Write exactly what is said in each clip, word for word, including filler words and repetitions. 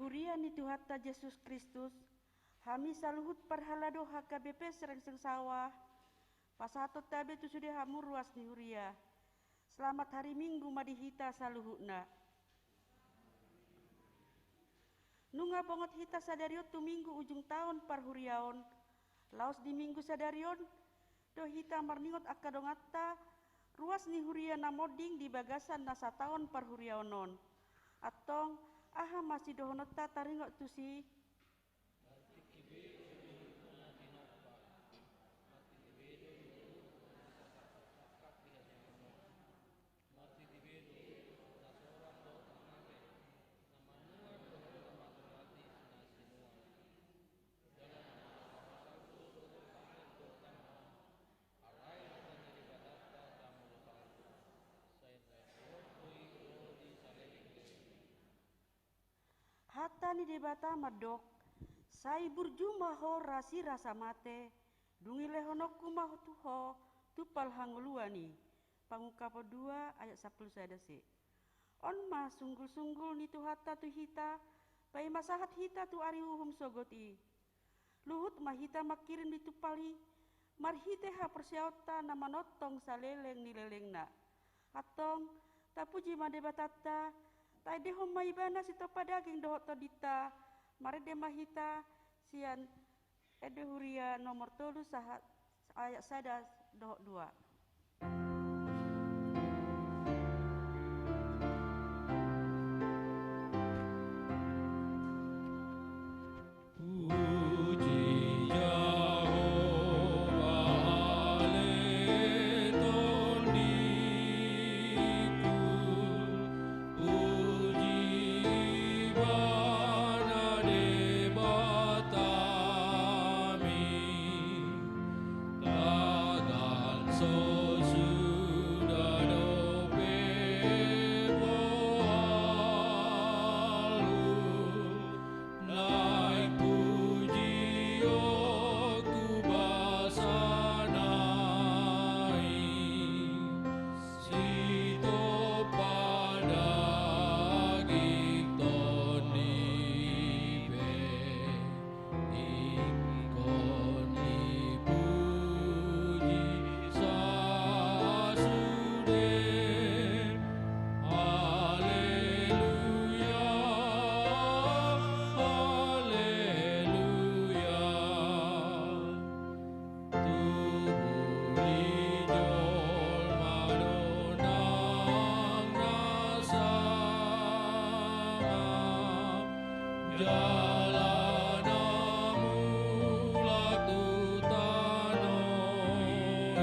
Huria ni Tuhanta Jesus Kristus, hami saluhut parhalado H K B P Srengseng Sawah, pasahathon tabe tu sude hamu ruas ni huria. Selamat hari Minggu ma di hita saluhutna. Nunga bongot hita sadari on tu Minggu ujung taon parhuriaon, laos di Minggu sadari on do hita marningot angka donganta ruas ni huria na monding di bagasan na sataon parhuriaon on. Antong, aha ma sidohononta taringot tusi? Hata ni Debata mandok, sai burju ma ho rasirasa mate, dung ilehononku ma tu ho tumpal hangoluan i. Pangungkapon dua ayat sampulu sada se. On ma sunggulsunggul ni Tuhanta tu hita, paima sahat hita tu ari uhum sogot i. Luhut ma hita mangkirim di tumpal i, marhite haporseaonta na manongtong saleleng ni lelengna. Antong, tapuji ma Debatanta, taendehon ma Ibana sitompa daging dohot tondinta, marende ma hita sian Ende Huria nomor tolu sahat ayat sada dohot dua. Puji Jahowa ale tondingku, puji Ibana Debatami. Tagan so suda dope boalu, naeng pujion hubasana i. Sitompa daging tondi pe ingkon dipuji sasude. Haleluya, haleluya. Tubu ni jolma do nang na sangap, jala na mulak tu tano i.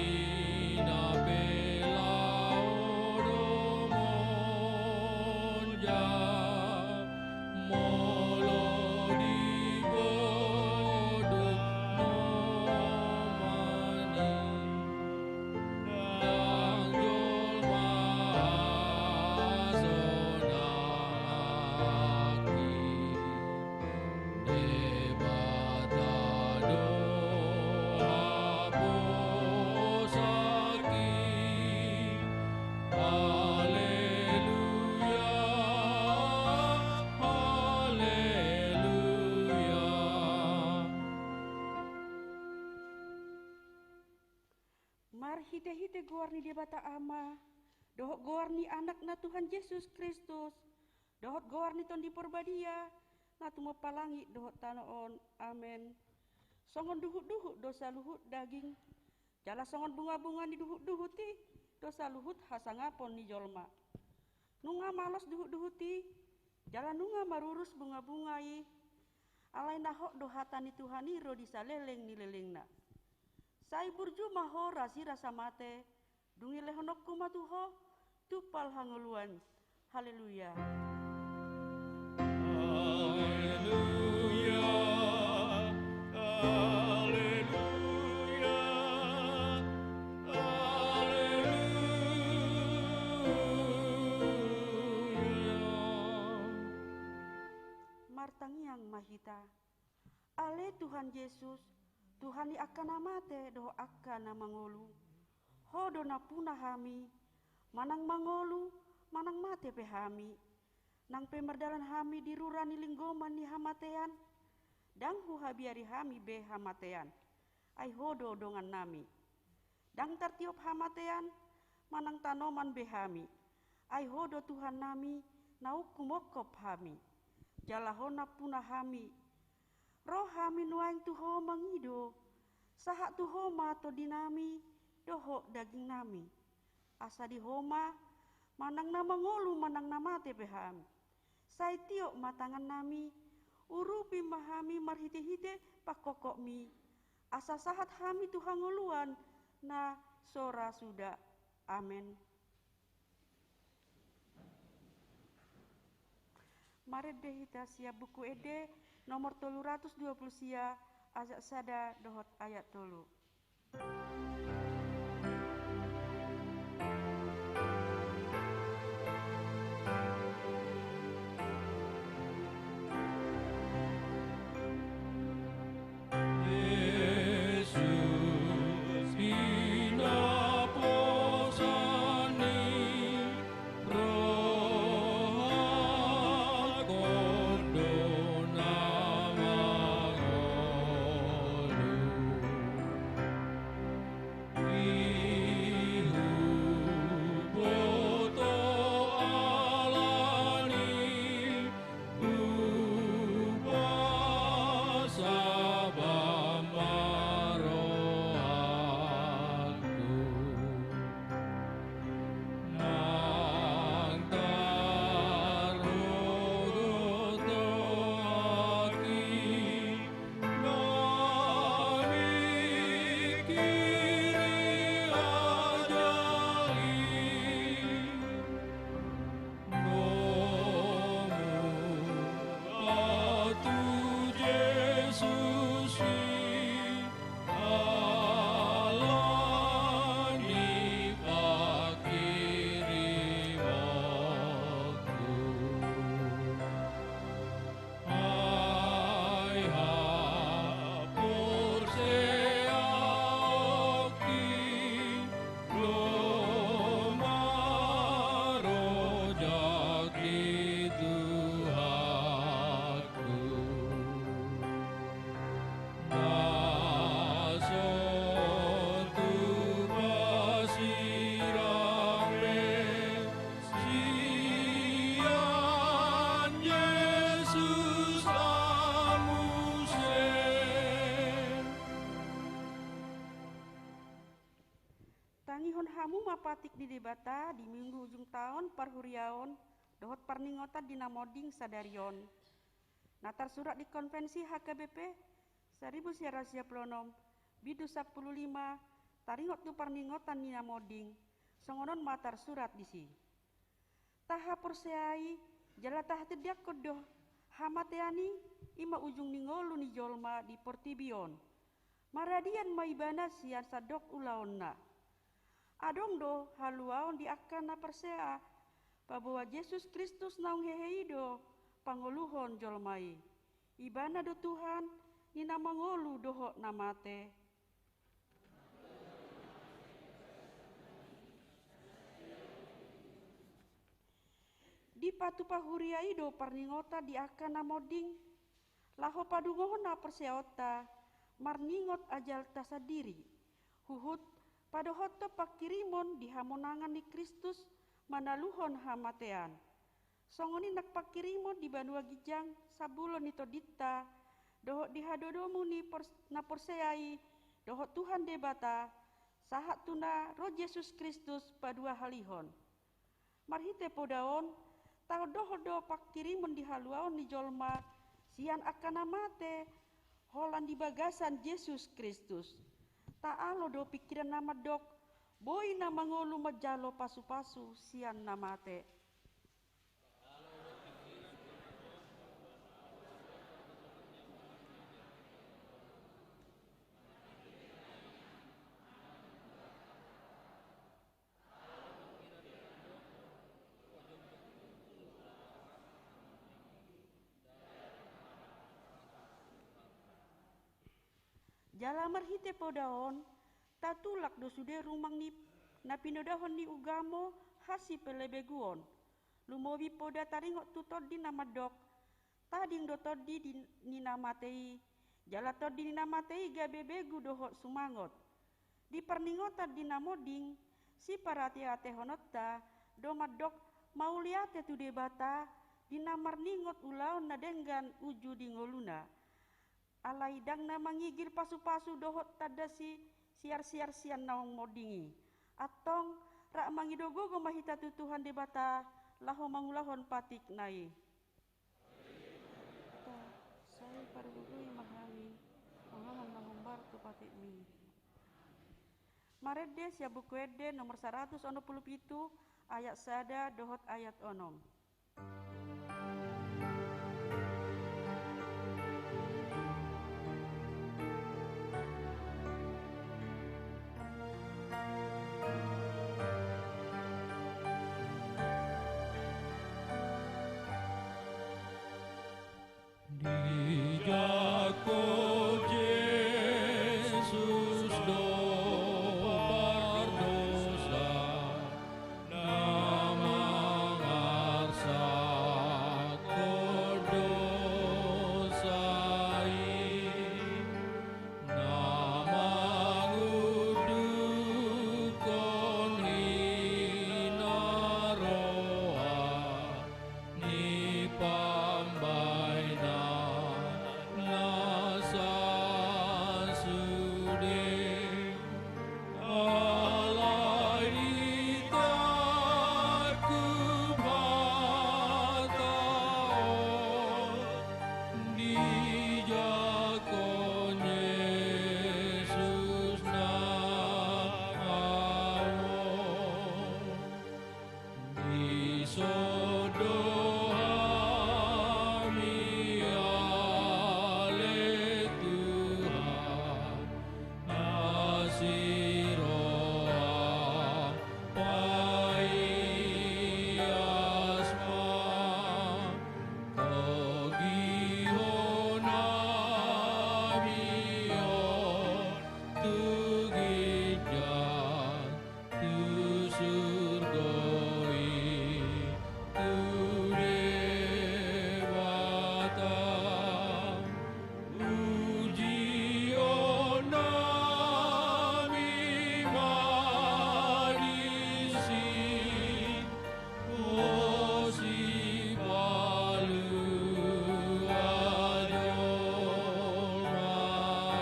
Tahi-tahina pe laho do monja, molo di godang noman i. Ndang jolma hasonangki, Debata do haposanki. Haleluya, haleluya. Marhite-hite goar ni Debata Ama, dohot goar ni Anakna Tuhan Jesus Kristus, dohot goar ni Tondi Porbadia, na tumompa langit dohot tano on. Amen. Songon duhut-duhut do saluhut daging, jala songon bunga-bunga ni duhut-duhut i do saluhut hasangapon ni jolma. Nunga malos duhut-duhut i, jala nunga marurus bunga-bunga i, alai na hot do hata ni Tuhan i ro di saleleng ni lelengna. Sai burju ma ho rasirasa mate, dung ilehononku ma tu ho tumpal hangoluan. Haleluya. Haleluya. Haleluya. Haleluya. Martangiang ma hita. Ale Tuhan Jesus, Tuhan ni angka na mate dohot angka na mangolu. Ho do nampuna hami, manang mangolu, manang mate pe hami. Nang pe mardalan hami di rura ni linggoman ni hamatean, ndang huhabiari hami be hamatean, ai Ho do dongannami. Ndang tartiop hamatean manang tanoman be hami, ai Ho do Tuhannami, naung humongkop hami, jala Ho nampuna hami. Ro hami nuaeng tu Ho mangido, sahat tu Ho ma tondinami dohot dagingnami. Asa di Ho ma, manang na mangolu manang na mate pe hami, sai tiop ma tangannami, urupi ma hami marhitehite pangkongkopmi, asa sahat hami tu hangoluan na so ra suda. Amen. Marende hita sian Buku Ende nomor tolu ratus dua pulu sia, ayat sada dohot ayat tolu. Jesus, pinaposan ni rohangku do na mangolu. Huboto ala ni, hupasahat ma rohangku. Nang tarhogop do aki, na mingkiri ajal i, domu au tu Jesus i, ala ni pangkirimonku. Ai haporseaonki do marojak di Tuhanku. Na so tupa sirang be sian Jesus muse. Tangihon hamu ma patik ni Debata di Minggu Ujung Taon parhuriaon dohot parningotan di na monding sadari on. Na tarsurat di Konvensi H K B P saribu sia ratus sia pulu onom, bindu sampulu lima, taringot tu parningotan ni na monding, songon on ma tarsurat disi. Tahaporseai jala tahatindanghon do hamatean i, i ma ujung ni ngolu ni jolma di portibi on. Maradian ma ibana sian sandok ulaonna. Adong do haluaon di angka na porsea, paboa Jesus Kristus naung hehe i do pangoluhon jolma i. Ibana do Tuhan ni na mangolu dohot na mate. Dipatupa huria i do parningotan di angka na monding, laho padungohon haporseaonta marningot ajalta sandiri, huhut padohothon pangkirimon di hamonangan ni Kristus manaluhon hamatean. Songon i nang pangkirimon di banua ginjang sambulo ni tondinta, dohot di hadodomu ni pors-, na porsea i dohot Tuhan Debata, sahat tu na ro Jesus Kristus paduahalihon. Marhite poda on, taondohon do pangkirimon di haluaon ni jolma sian angka na mate, holan di bagasan Jesus Kristus. Taalo do pingkiran na mandok, boi na mangolu manjalo pasupasu sian na mate. Jala marhite poda on, tatulak do sude rumang ni na pinodahon ni ugamo hasipelebeguon, Lumobi poda taringot tu tondi na mandok: Tading do tondi di, ni na mate i, jala tondi ni na mate i gabe begu dohot sumangot. Di parningotan di na monding, siparateatehononta do mandok mauliate tu Debata di na marningot ulaon na denggan uju di ngoluna. Alai ndang na mangigir pasupasu dohot tanda si, siarsiar sian naung monding i. Antong, rap mangido gogo ma hita tu Tuhan Debata laho mangulahon patikna i. Sai pargogoi ma hami, mangahan na hombar tu patikmi. Marende sian Buku Ende nomor saratus onom pulu pitu, ayat sada dohot ayat onom. Dijangkon Jesus do pardosa na mangarsakhon dosa i, na mangundukhon hinaroan ni pambahenan na sasude. Alai ditangkup hata on, dijangkon Jesus na ahu on. Dison do hami ale Tuhan, asi roham, paias ma togihon hami on tu ginjang, tu surgo i, tu Debata. Ujion nami ma disi, o Sipalua jolma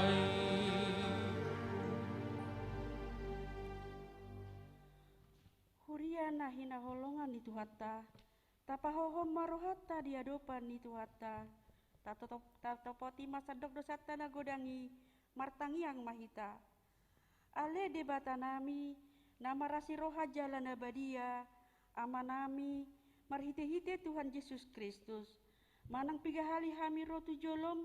i. Huria na hinaholongan ni Tuhanta, tapahohom ma rohanta di adopan ni Tuhanta, tatotop-, tatopoti ma sandok dosanta na godang i, martangiang ma hita. Ale Debata nami, na marasi roha jala na badia, Ama nami, marhitehite Tuhan Jesus Kristus, manang piga hali hami ro tu jolom,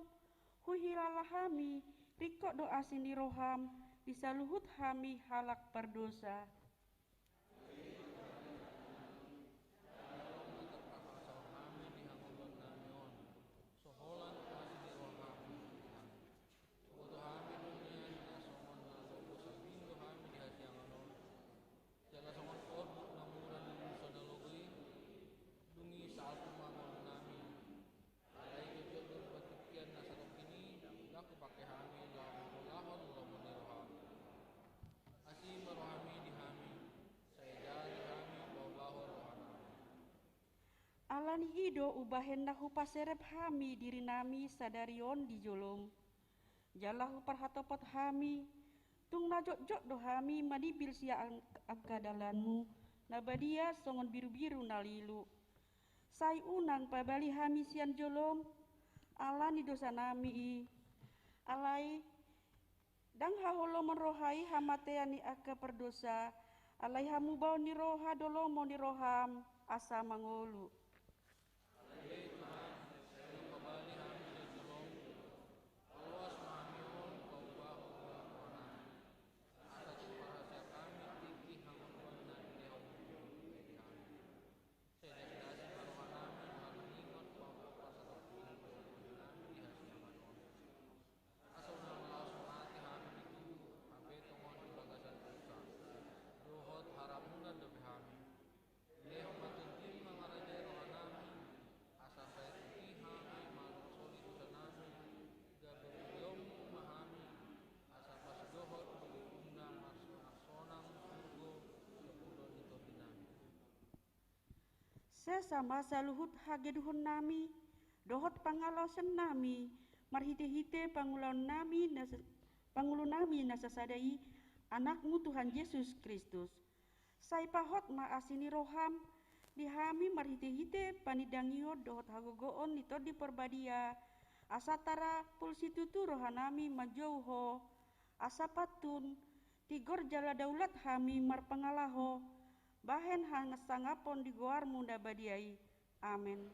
huhilala hami, ringkot do asi ni roham, di saluhut hami halak pardosa. Jalo ma tarpaksa hami di hangoluan nami on, so holan asi ni roham. Huboto hami do nian na songon na lomo sambing do hami di hasiangan on. Jala songon orbuk na mura di musa na logo i, dung i salpu ma ngolu nami. Alai jotjot do rupa tingki an na satongkin i, ndang hupangke hami laho mangulahon lomo ni roham. Asi ma rohami di hami, sai jadi hami paubahon roha nami. Alani i do umbahen na hupaserep hami diri nami sadari on di jolom. Jala huparhatopot hami, tung na jotjot do hami manimpil sian ang-, angka dalanmu, na badia songon birubiru na lilu. Sai unang pabali hami sian jolom, alani dosa nami i. Alai, ndang haholomon roha i hamatean ni angka pardosa, alai hamubaon ni roha do lomo ni roham, asa mangolu. Paloas ma hami on, paubahon ma roha nami. Asa tung marhasian hami tingki hangoluan na nilehon di hami. Sai dasdasi ma roha nami, marningot paupauon parsatongkinan dosa nami di hasiangan on. Asa unang laos mate hami di tubu, hape tongon di bagasan dosa dohot haramunan dope hami. Lehon ma Tondi Sesa ma saluhut hagedukonnami dohot pangalaosionnami marhite-hite pangulunami na sa-, pangulunami na sasada i, Anakmu Tuhan Jesus Kristus. Sai pahot ma asi ni roham di hami marhite-hite panindangihon dohot hagogoon ni Tondi Porbadia, asa tarapul situtu rohanami manjou Ho, asa pantun, tigor jala daulat hami marpangalaho bahen hasangapon di goarmu na badia i. Amen.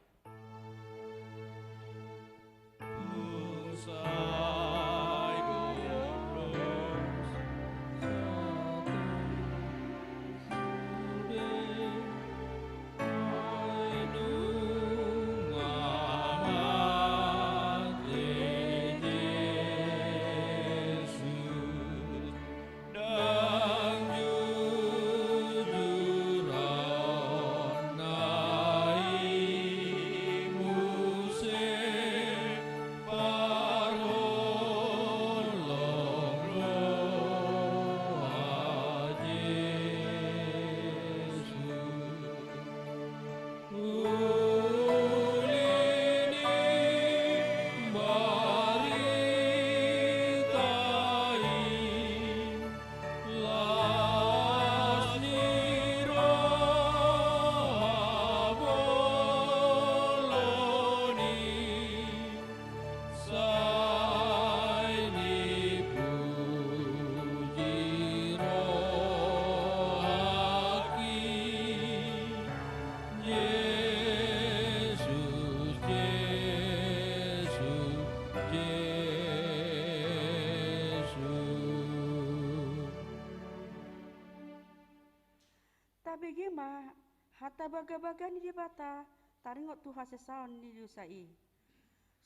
Tabege ma hata bagabaga ni Debata taringot tu hasesaon ni dosa i.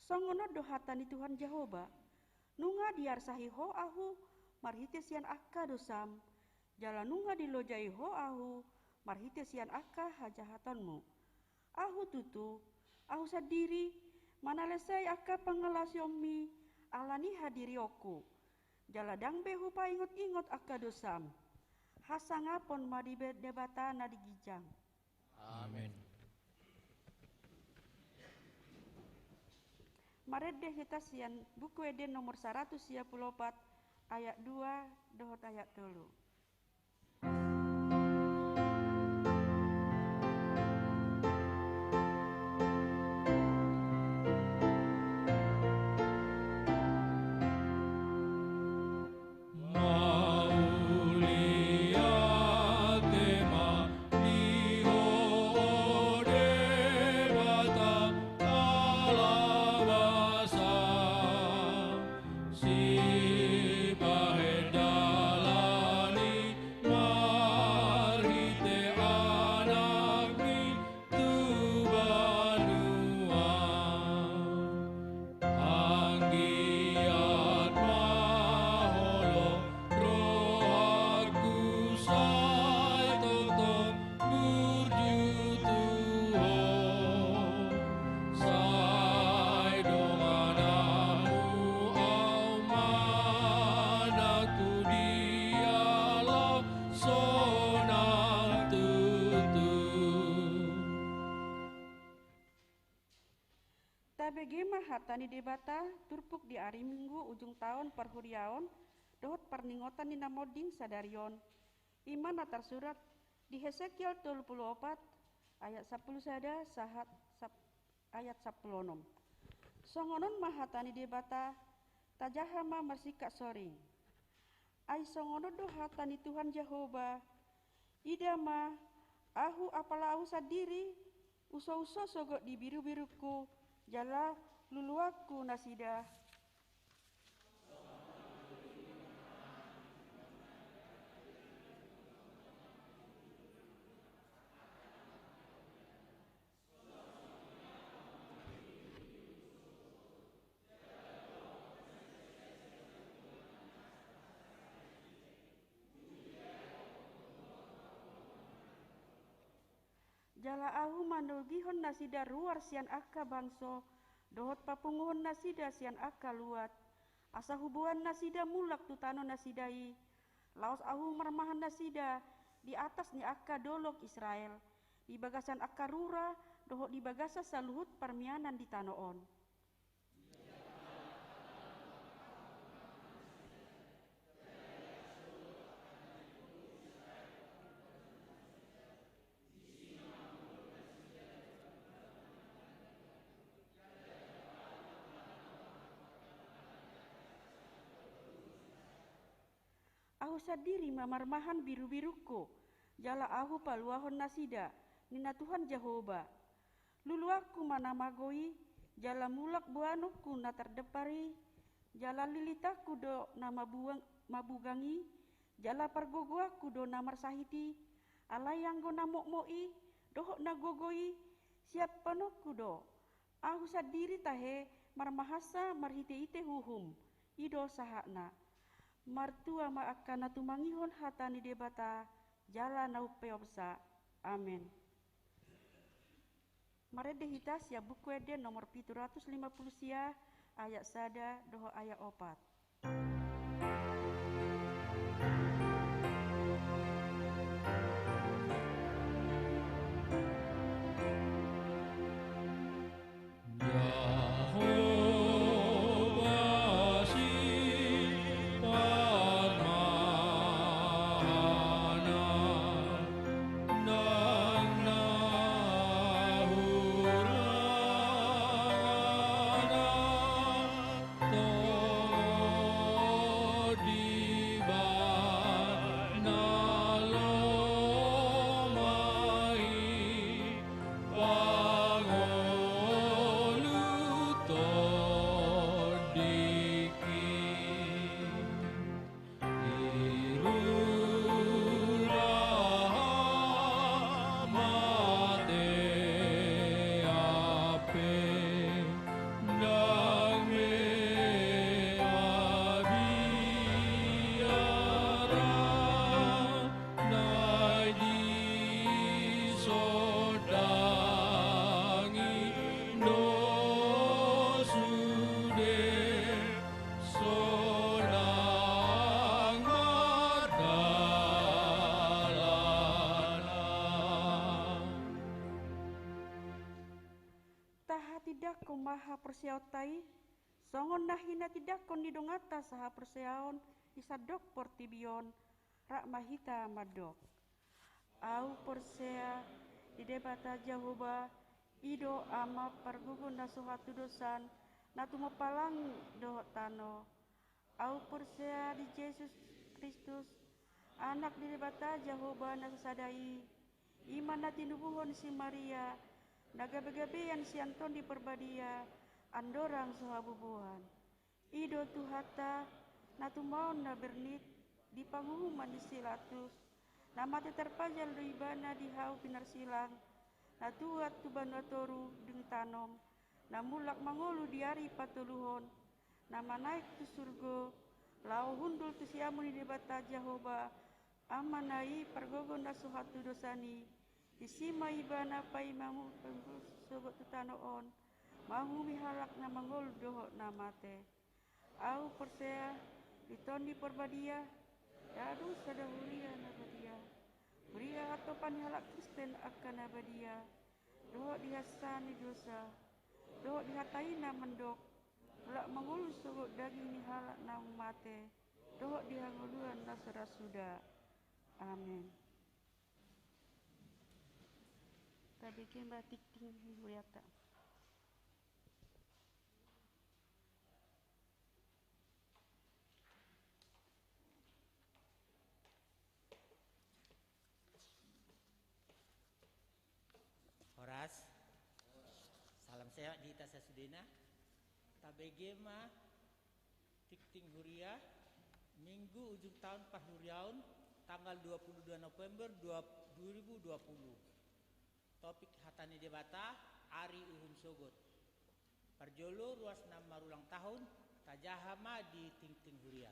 Songon on do hata ni Tuhan Jahowa: Nunga diarsahi Ho Ahu marhite sian angka dosam, jala nunga dilojai Ho Ahu marhite sian angka hajahatonmu. Ahu tutu, Ahu sandiri manalesei angka pangalaosionmi ala ni hadirionku, jala ndang be Hupaingot-ingot angka dosam. Hasangapon ma di Debata na di ginjang. Amen. Marende hita sian Buku Ende nomor saratus sia pulu opat, ayat dua dohot ayat tolu. Mauliate ma di Ho, o Debata, ala basa, sipahen dalan i marhite Anakmi tu banua. Anggiat ma holong rohangku sai tongtong burju tu Ho. Sai dongananmu ahu manang tu dia laho sonang tutu. Tabege ma hata ni Debata turpuk di ari Minggu ujung taon parhuriaon dohot parningotan ni na monding sadari on. I ma na tarsurat di Hesekiel tolu pulu opat ayat sampulu sada sahat sap-, ayat sampulu onom. Songon on ma hata ni Debata, tajaha ma marsingkat soring. Ai songon on do hata ni Tuhan Jahowa: Ida ma, Ahu, apala Ahu sandiri, uso-uso sogot di birubirungku, jala luluanku nasida. Jala Ahu manogihon nasida ruar sian angka bangso, dohot papunguhon nasida sian angka luat, asa Huboan nasida mulak tu tano nasida i, laos Ahu marmahan nasida di atas ni angka dolok Israel, di bagasan angka rura dohot di bagasan saluhut parmianan di tano on. Ahu sandiri ma marmahan birubirungku, jala ahu paluahon nasida, ninna Tuhan Jahowa. Luluanku ma na mago i, jala mulak boanonku na tardempar i, jala lilitanku do na mabuang-, mabugang i, jala pargogoanku do na marsahit i, alai anggo na mokmok i, dohot na gogo i, siapanonku do. Ahu sandiri tahe marmahansa marhitehite uhum, i do sahatna. Martua ma angka na tumangihon hata ni Debata, jala na umpeopsa. Amen. Marende hita sian Buku Ende nomor pitu ratus lima puluh sia, ayat sada dohot ayat opat. Tahatindangkon ma haporseaonta i, songon na hinatindangkon ni donganta sahaporseaon di sandok portibi on, rap ma hita mandok. Ahu porsea di Debata Jahowa, i do Ama pargogo na so hatudosan, na tumompa langit dohot tano. Ahu porsea di Jesus Kristus, Anak ni Debata Jahowa na sasada i, i ma na tinubuhon si Maria, na gabegabean sian Tondi Parbadia, andorang so habubuhan. I do Tuhanta, na tumaon na bernit, di panguhuman ni si Pilatus, na mate tarpajal do ibana di hau pinarsilang, na tuat tu banua toru dung tanom, na mulak mangolu di ari patoluhon, na manaek tu surgo, laho hundul tu siamun ni Debata Jahowa, Amana i pargogo na so hatudosan i, disi ma ibana paima mangolu sogot tu tano on, manguhumi halak na mangolu dohot na mate. Ahu porsea di Tondi Parbadia, ndang adong sada huria na badia. Huria hatopan ni halak Kristen angka na badia, dohot di hansa ni dosa, dohot di hata i na mandok, mulak mangolu sogot daging ni halak naung mate, dohot di hangoluan na so ra suda. Amen. Tabege ma tingting ni hurianta. Horas. Salam sehat di hita sasudena. Tabege ma tingting huria, Minggu ujung tahun parhuriaon, tanggal dua puluh dua November dua, dua ribu dua puluh. Topik hata ni Debata, ari uhum sogot. Parjolo ruas na marulang tahun, tajaha ma di tingting huria.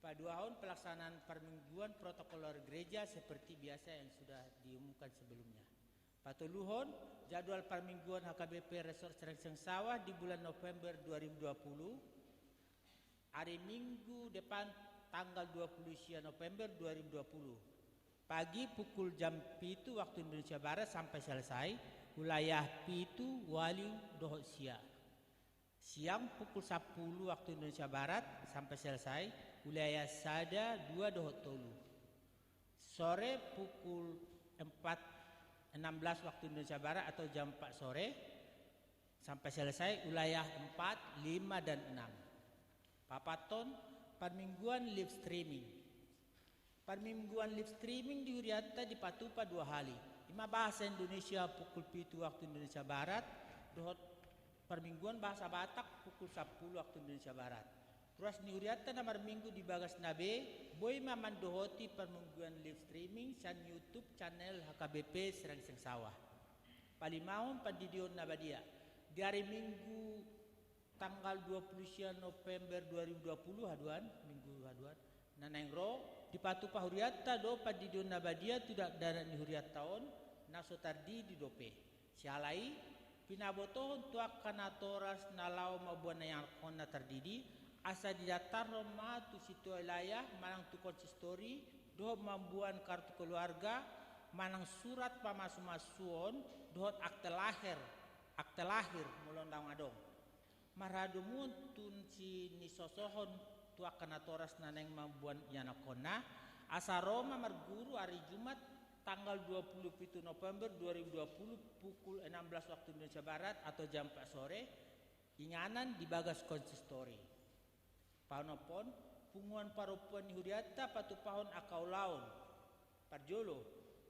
Paduahon, pelaksanaan parmingguan protokoler gereja seperti biasa yang sudah diumumkan sebelumnya. Patoluhon, jadwal parmingguan H K B P Resort Serangseng Sawah di bulan November dua ribu dua puluh, hari Minggu depan tanggal dua puluh sia November dua ribu dua puluh. Pagi pukul jam pitu waktu Indonesia Barat sampai selesai, wilayah pitu, ualu dohot sia. Siang pukul sapuluh waktu Indonesia Barat sampai selesai, wilayah sada, dua dohot tolu. Sore pukul empat enam belas waktu Indonesia Barat atau jam empat sore sampai selesai, wilayah empat, lima, dan enam. Papathon, parmingguan live streaming. Parmingguan live streaming di hurianta dipatupa dua hali. I ma bahasa Indonesia pukul pitu waktu Indonesia Barat, dohot parmingguan bahasa Batak pukul sapuluh waktu Indonesia Barat. Ruas ni hurianta na marminggu di bagas na be, boi ma mandohoti parmingguan live streaming sian YouTube channel H K B P Serengseng Sawah. Palimahon, pandidion na badia. Di ari Minggu tanggal dua puluh sia November dua ribu dua puluh, haduan, Minggu haduan, na naeng ro, dipatupa hurianta do pandidion na badia tu dakdanak ni hurianta on, na so tardidi dope. Siala i, pinabotohon tu angka natoras na laho mamboan ianakhonna tardidi, asa diantarhon ma tu sintua wilayah manang tu konsistori, dohot mamboan kartu keluarga, manang surat pamasumasuon, dohot akte lahir, akte lahir, molo naung adong. Marhadomuan tu si nisosohon tu angka natoras na naeng mamboan ianakhonna, asa ro ma marguru ari Jumat tanggal dua puluh pitu November dua ribu dua puluh pukul enam belas waktu Indonesia Barat atau jam empat sore, inganan di bagas konsistori. Paonomhon, punguan parompuan ni hurianta patupahon angka ulaon. Parjolo,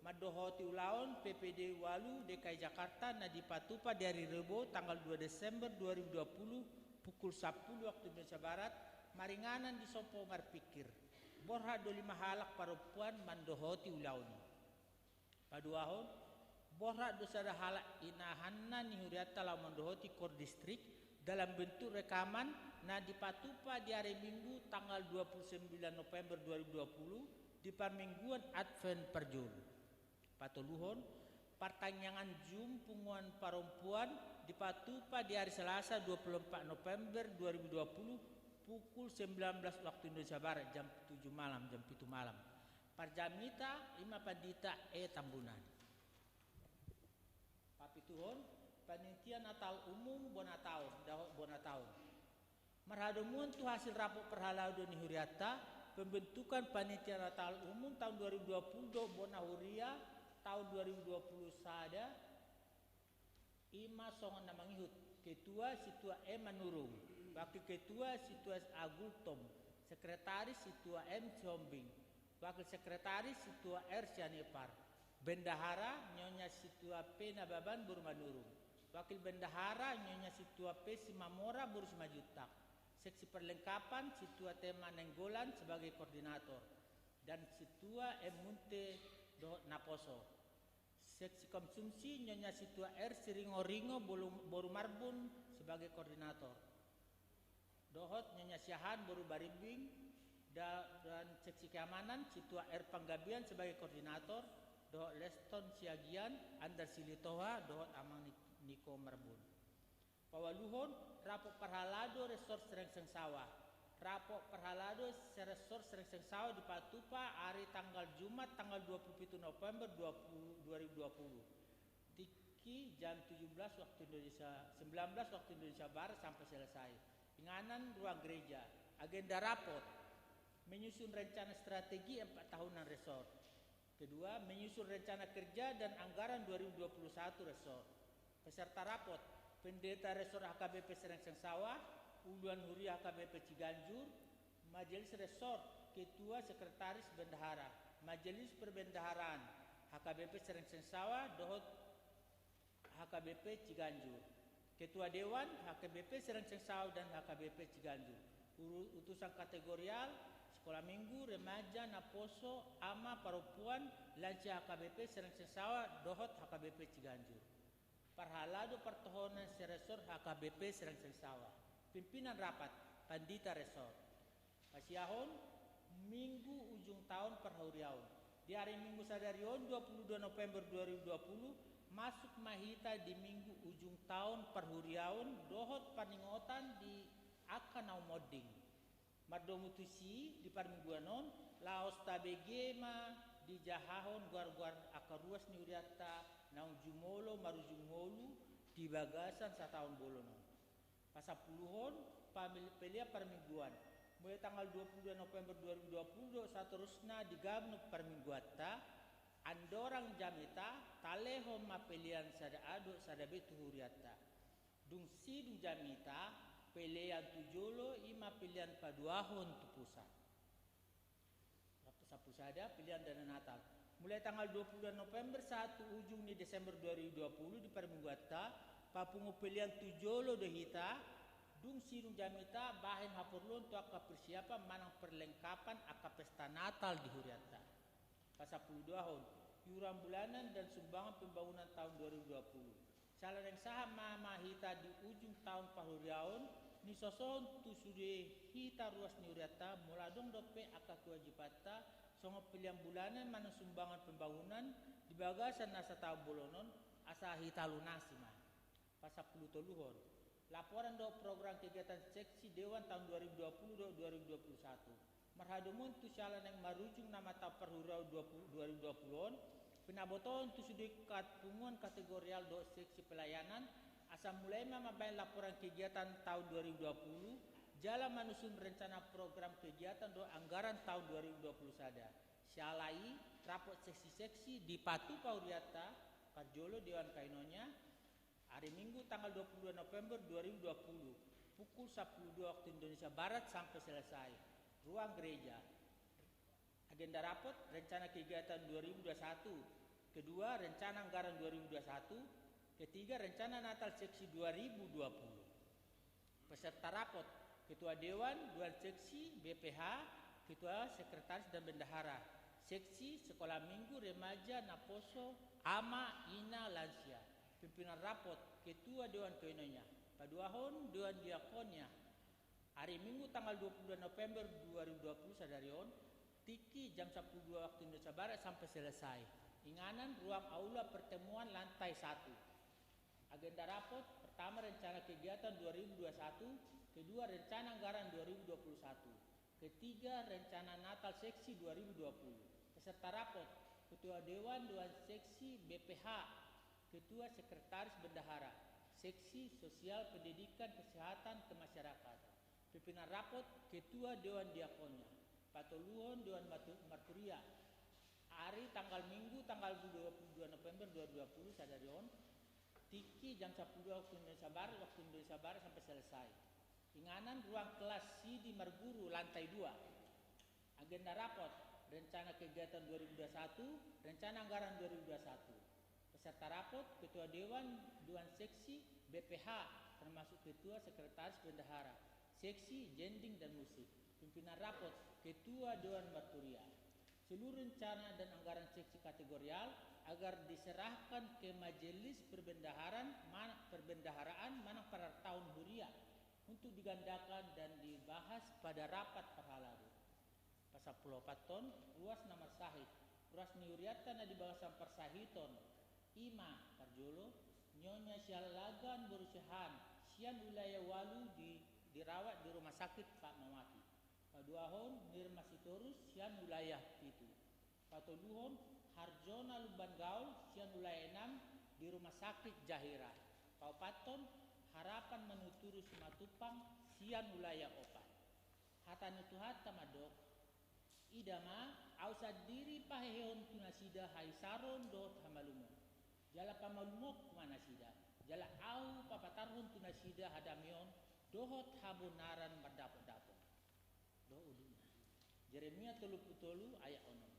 mandohoti ulaon P P D ualu D K I Jakarta na dipatupa di ari Rebo tanggal dua Desember dua ribu dua puluh pukul sapuluh waktu Indonesia Barat, maringanan di sompo marpingkir. Borhat do lima halak parompuan mandohoti ulaon i. Paduahon, borhat do sada halak inahanna ni hurianta laho mandohoti kor distrik dalam bentuk rekaman na dipatupa di ari Minggu tanggal dua puluh sembilan November dua ribu dua puluh di parmingguan Advent parjolo. Patoluhon, partangiangan Zoom punguan parompuan dipatupa di ari Selasa dua puluh empat November dua ribu dua puluh pukul sembilan belas waktu Indonesia Barat, jam tujuh malam, jam pitu malam. Parjamita i ma Pandita E Tambunan. Papituhon, panitia Natal umum bona taon, dohot bona taon. Marhadomuan tu hasil rapot parhalado ni hurianta, pembentukan panitia Natal umum taon dua ribu dua puluh dohot bona huria taon dua ribu dua puluh sada, i ma songon na mangihut: Ketua, Sintua M Manurung. Wakil Ketua, Sintua A Gultom. Sekretaris, Sintua M Sihombing. Wakil Sekretaris, Sintua R Sianipar. Bendahara, Nyonya Sintua P Nababan boru Manurung. Wakil Bendahara, Nyonya Sintua P Simamora boru Simanjuntak. Seksi perlengkapan, Sintua T Manenggolan sebagai koordinator dan Sintua M Munte dohot naposo. Seksi konsumsi, Nyonya Sintua R Siringoringo boru, boru Marbun sebagai koordinator, dohot Nyonya Siahaan boru Barimbing, da-, dan seksi keamanan, Sintua R Panggabean sebagai koordinator, dohot Leston Siagian, Andar Silitoha, dohot Amang Ni-, Niko Marbun. Paualuhon, rapot parhalado Resort Serengseng Sawah. Rapot parhalado se-, Resort Serengseng Sawah dipatupa ari tanggal Jumat tanggal dua puluh pitu November dua puluh, dua ribu dua puluh. Tingki jam tujuh belas waktu Indonesia, sembilan belas waktu Indonesia Barat sampai selesai. Inganan ruang gereja. Agenda rapot: menyusun rencana strategi empat tahunan resort. Kedua, menyusun rencana kerja dan anggaran dua ribu dua puluh satu resort. Peserta rapot: Pendeta Resort H K B P Serengseng Sawah, Uluan Huria H K B P Ciganjur, Majelis Resort, Ketua, Sekretaris, Bendahara, Majelis Perbendaharaan H K B P Serengseng Sawah dohot H K B P Ciganjur. Ketua Dewan, H K B P Serengseng Sawah dan H K B P Ciganjur. Uru-, utusan kategorial, Sekolah Minggu, Remaja, Naposo, Ama, Parompuan, Lansia H K B P Serengseng Sawah dohot H K B P Ciganjur. Parhalado partohonan se-resort H K B P Serengseng Sawah. Pimpinan rapat, Pandita Resort. Pasiahon, Minggu ujung taon parhuriaon. Di ari Minggu sadari on, dua puluh dua November dua ribu dua puluh, masuk ma hita di Minggu ujung taon parhuriaon dohot paningotan di angka na umonding. Mardomu tusi, di parmingguan on, laos tabege ma dijahahon goar-goar angka ruas ni hurianta naung jumolo marujung ngolu di bagasan sataon bolon on. Pasampuluhon, pamil-, pelean parmingguan. Mulai tanggal dua puluh dua November dua ribu dua puluh do saterusna di ganup parmingguanta, andorang jamita talehon ma pelean sada A dohot sada B tu hurianta. Dung sidung jamita, pelean tu jolo i ma pelean paduahon tu pusat. Sampulu sada, pelean dana Natal. Mulai tanggal dua puluh dua November sahat tu ujung ni Desember dua ribu dua puluh di parmingguanta, papungu pelean tu jolo do hita, dung sidung jamita bahen haporluhon tu angka persiapan manang perlengkapan angka pesta Natal di hurianta. Pasampuluduahon, iuran bulanan dan sumbangan pembangunan tahun dua ribu dua puluh. Siala naeng sahat ma hita di ujung taon parhuriaon, nisosohon tu sude hita ruas ni hurianta, molo adong dope angka kewajibanta, songon pelean bulanan manang sumbangan pembangunan, di bagasan na sataon bolon on, asa hita lunasi ma. Pasampulutoluhon, laporan dohot program kegiatan seksi dewan tahun dua ribu dua puluh dohot dua ribu dua puluh satu. Marhadomuan tu siala naeng marujung nama taon parhuriaon dua puluh, dua ribu dua puluh on, pinabotohon tu sude angka punguan kategorial dohot seksi pelayanan, asa mulai ma mambahen laporan kegiatan tahun dua ribu dua puluh, jala manyusun rencana program kegiatan dohot anggaran tahun dua ribu dua puluh sada. Siala i, rapot seksi-seksi dipatupa hurianta, parjolo dewan koinonia, Hari Minggu tanggal dua puluh dua November dua ribu dua puluh, pukul sampulu dua waktu Indonesia Barat sampai selesai. Ruang gereja. Agenda rapot, rencana kegiatan dua ribu dua puluh satu. Kedua, rencana anggaran dua ribu dua puluh satu. Ketiga, rencana Natal seksi dua ribu dua puluh. Peserta rapot, Ketua Dewan, Dewan Seksi, B P H, Ketua, Sekretaris, dan Bendahara. Seksi, Sekolah Minggu, Remaja, Naposo, Ama, Ina, Lansia. Pimpinan rapot, Ketua Dewan Koinonia. Paduahon, Dewan Diakonia. Hari Minggu tanggal dua puluh dua November dua ribu dua puluh sadari on, tingki jam sampulu dua waktu Indonesia Barat sampai selesai. Inganan, ruang aula pertemuan lantai satu. Agenda rapot, pertama rencana kegiatan dua ribu dua puluh satu, kedua rencana anggaran dua ribu dua puluh satu, ketiga rencana Natal seksi dua ribu dua puluh. Peserta rapot, Ketua Dewan, Dewan Seksi, B P H, Ketua, Sekretaris, Bendahara, Seksi Sosial, Pendidikan, Kesehatan, Kemasyarakatan. Pimpinan rapot, Ketua Dewan Diakonia. Patoluhon, Dewan Matu-, Marturia. Ari tanggal Minggu tanggal dua puluh dua November dua ribu dua puluh sadari on, tingki jam sampulu dua waktu Indonesia Barat, waktu Indonesia Barat sampai selesai. Inganan, ruang kelas Sidi Marguru lantai dua. Agenda rapot, rencana kegiatan dua ribu dua puluh satu, rencana anggaran dua ribu dua puluh satu. Peserta rapot, Ketua Dewan, Dewan Seksi, B P H, termasuk Ketua, Sekretaris, Bendahara, Seksi, Jending, dan Musik. Pimpinan rapot, Ketua Dewan Marturia. Seluruh rencana dan anggaran seksi kategorial agar diserahkan ke Majelis Perbendaharaan, man-, Perbendaharaan manang parartaon huria untuk digandakan dan dibahas pada rapat parhalado. Pasampuluopathon, ruas na marsahit. Ruas ni hurianta na di bagasan parsahiton, i ma, parjolo, Nyonya Sialagan boru Siahaan, sian wilayah ualu di, dirawat di Rumah Sakit Fatmawati. Paduahon, Mirma Sitorus, sian wilayah pitu. Patoluhon, Harjona Lumban Gaol, sian wilayah enam, di Rumah Sakit Zahira. Paopathon, Harapan Manuturu Simatupang, sian wilayah opat. Hata ni Tuhanta mandok, ida ma, ahu sandiri pahehehon tu nasida haisaron dohot hamalumon. Jala pamalumhonku ma nasida, jala ahu papatarhon tu nasida hadameon dohot habonaran mardapotdapot. Dohot udutna. Jeremia tolu pulu tolu ayat onom.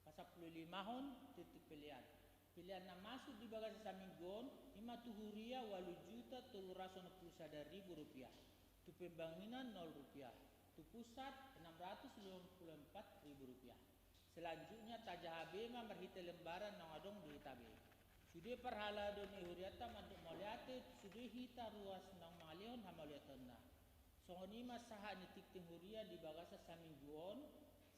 Pasampululimahon, titik pelean. Pelean na masuk di bagasan saminggu on, i ma tu huria ualu juta tolu ratus onom pulu sada ribu rupiah. Tu pembangunan nol rupiah. Tu pusat enam ratus lima puluh empat ribu rupiah. Selanjutnya tajaha be ma marhite lembaran naung adong di hita be. Sude parhalado ni hurianta mandok mauliate tu sude hita ruas naung mangalehon hamauliateonna. Songon i ma sahat ni tingting huria di bagasan saminggu on,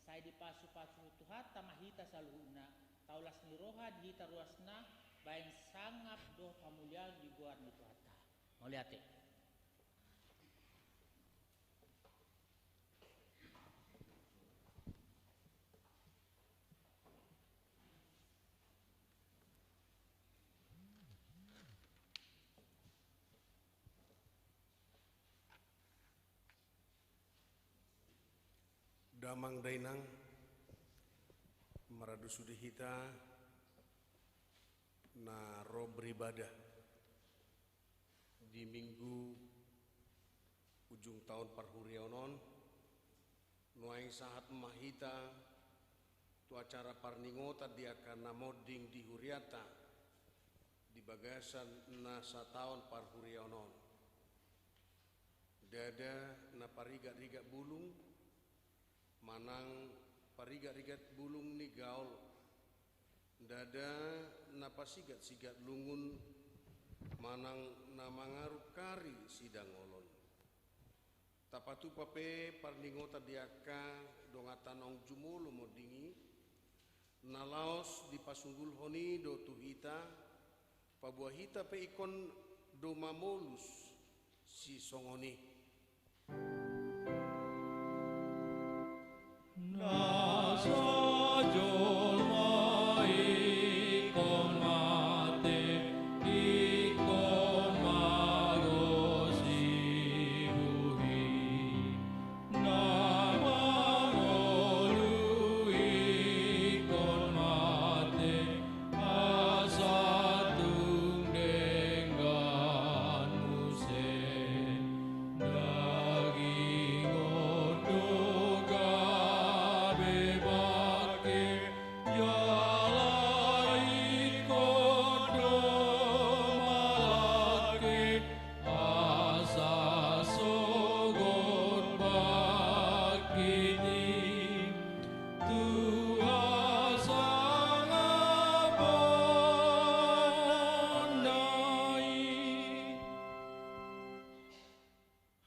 sai dipasupasu Tuhanta ma hita saluhutna, taulas ni roha di hita ruasna, bahen sangap dohot hamuliaon di goar ni Tuhanta. Mauliate. Damang dainang, maradu sude hita na ro beribadah di Minggu ujung taon parhuriaon on, nuaeng sahat ma hita tu acara parningotan di angka na monding di hurianta di bagasan na sataon parhuriaon on. Ndada na parigat-rigat bulung, manang parigat-rigat bulung ni gaol. Ndada na pasigat-sigat lungun, manang na mangarungkari sidangolon. Tapatupa pe parningotan di angka donganta naung jumolo monding i, na laos dipasunggulhon i do tu hita, paboa hita pe ingkon do mamolus sisongon i. Na so jolma ingkon mate, ingkon mago sibuhi. Na mangolu ingkon mate, asa tung denggan muse. Daging on do gabe bangke, jala ingkon do malangke, asa sogot bangkit i tu hasangaponna i.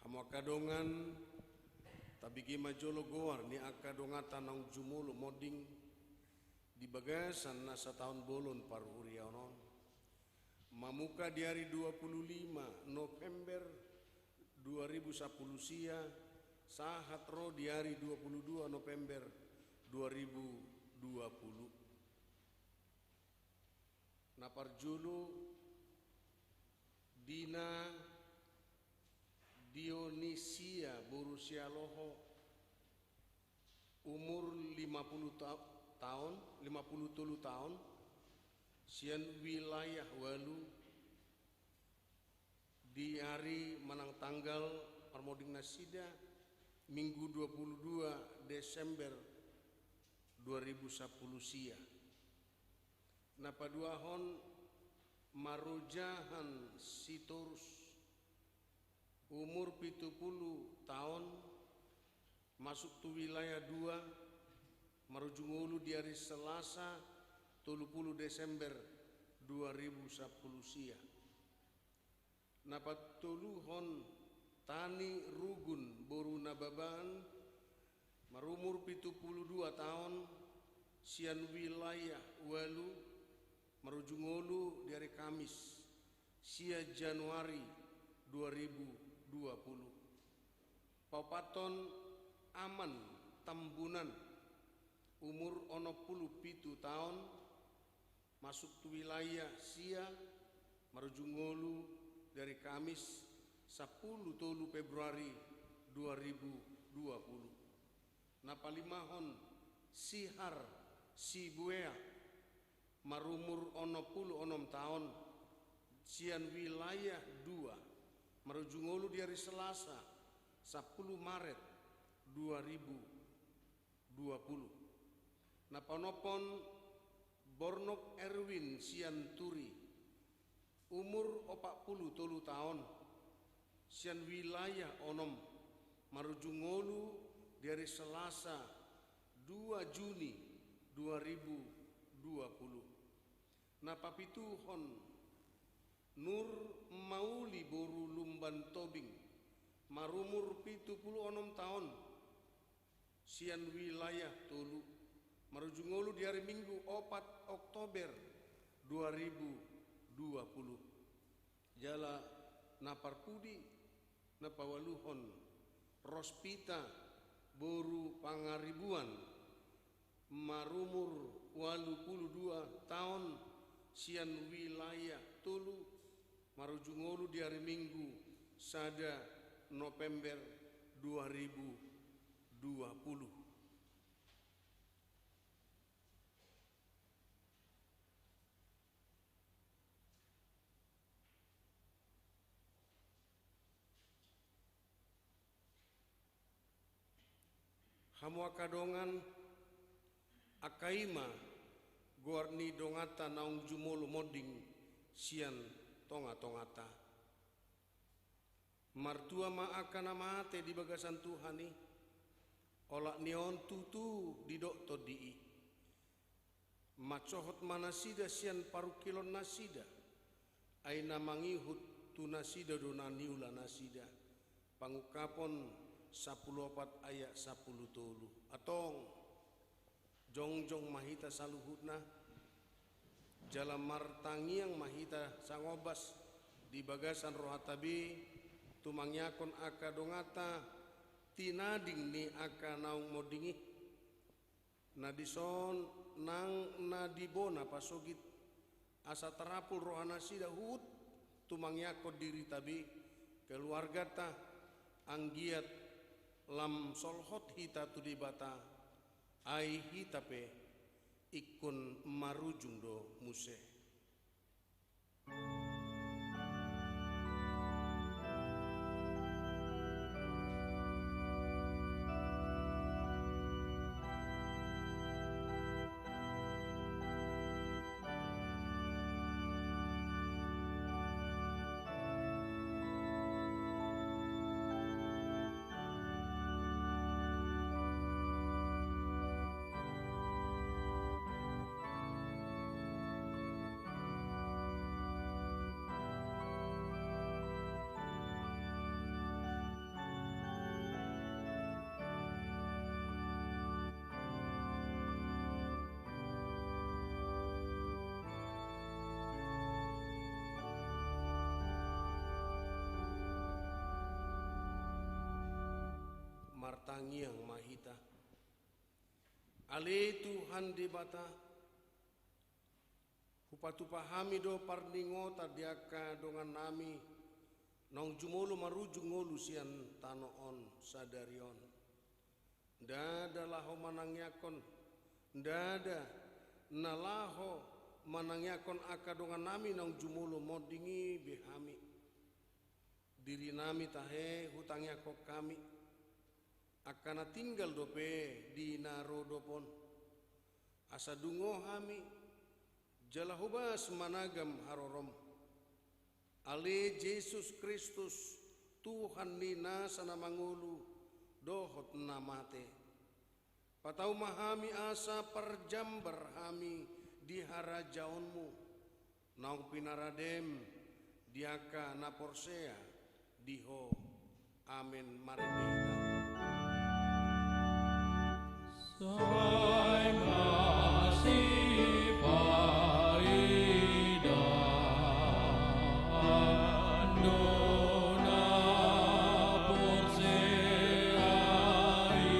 Hamu angka dongan, tabege ma jolo goar ni angka donganta naung jumolo monding di bagasan na sataon bolon parhuriaon on. Mamungka di ari dua puluh lima November dua ribu sampulu sia, sahat ro di ari dua puluh dua November dua ribu dua puluh. Na parjolo, Dina Dionisia boru Sialoho, umur lima puluh ta-, taon, lima puluh tolu taon, sian wilayah Walu, di ari manang tanggal parmonding nasida, Minggu dua puluh dua Desember dua ribu sampulu sia. Na paduahon, Marojahan Sitorus, umur pitu puluh taon, masuk tu wilayah dua, marujung ngolu di ari Selasa, tolu puluh Desember dua ribu sampulu sia. Na patoluhon, Tani Rugun boru Nababan, marumur pitu puluh dua taon, sian wilayah Walu, marujung ngolu di ari Kamis, sia Januari dua ribu dua puluh. Paopathon, Aman Tambunan, umur onom puluh pitu taon, masuk tu wilayah sia, marujung ngolu di ari Kamis, sampulu tolu Februari dua ribu dua puluh. Na palimahon, Sihar Sibuea, marumur onom puluh onom taon, sian wilayah dua, marujung ngolu di ari Selasa, sampulu Maret dua ribu dua puluh. Na paonomhon, Bornok Erwin sian Turi, umur opat puluh tolu taon, sian wilayah onom, marujung ngolu di ari Selasa, dua Juni dua ribu dua puluh. Na papituhon, Nur Mauli boru Lumban Tobing, marumur pitu puluh onom taon, sian wilayah tolu, marujung ngolu di ari Minggu opat Oktober dua ribu dua puluh. Jala na parpudi, na paualuhon, Rospita boru Pangaribuan, marumur ualu puluh dua taon, sian wilayah tolu, marujung ngolu di ari Minggu sada November dua ribu dua puluh. Hamu angka dongan, angka i ma goar ni donganta naung jumolo monding sian tonga-tonganta. Martua ma angka na mate di bagasan Tuhan i, olat ni on tutu didok Tondi i. Mansohot ma nasida sian parungkilon nasida, ai na mangihut tu nasida do na niula nasida. Pangungkapon sampulu opat ayat sampulu tolu. Antong, jongjong ma hita saluhutna, jala martangiang ma hita sangombas di bagasan rohanta be, tumangiangkon angka donganta, tinading ni angka naung monding i. Na dison nang na di bona pasogit, asa tarampul roha nasida huhut tumangiangkon dirita be, keluarganta, anggiat lam solhot hita tu Debata, ai hita pe ingkon marujung do muse. Martangiang ma hita. Ale Tuhan Debata, hupatupa hami do parningotan di angka dongannami naung jumolo marujung ngolu sian tano on sadari on. Ndada laho manangiangkon, ndada na laho manangiangkon angka dongannami naung jumolo monding i be hami. Dirinami tahe hutangiangkon hami, angka na tinggal dope di na ro dope on. Asa dungo hami, jala hobas managam harorom. Ale Jesus Kristus, Tuhan ni nasa na mangolu dohot na mate. Patau ma hami asa parjambar hami di harajaonmu, naung pinaradem di angka na porsea di Ho. Amen. Marende hita. Sai masipaidaan do na porsea i.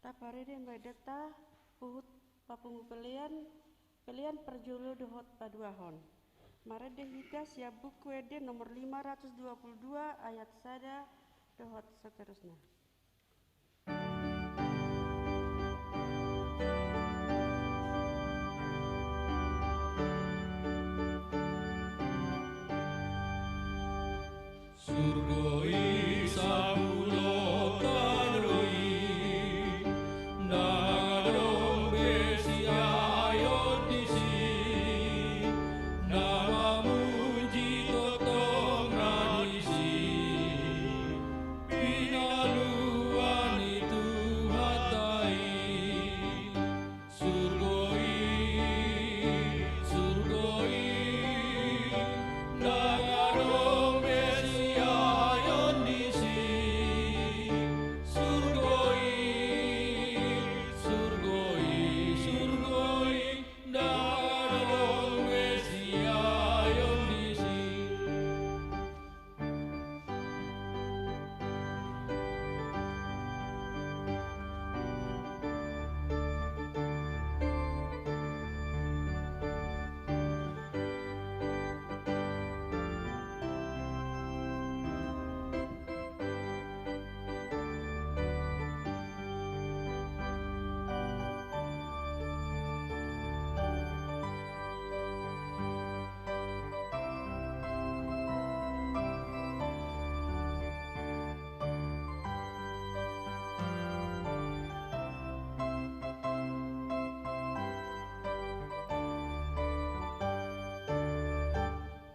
Taparade ma endanta huhut papungu pelean, Pelean parjolo dohot paduahon. Marende hita sian Buku Ende nomor lima ratus dua puluh dua ayat sada dohot seterusna. Surgo i, sapulo tano i, ndang adong be siaeon disi, na mamuji tongtong na disi, pinaluan ni Tuhanta i. Surgo i, surgo i, ndang adong be siaeon disi. Surgo i, surgo i, surgo i, ndang adong be siaeon disi.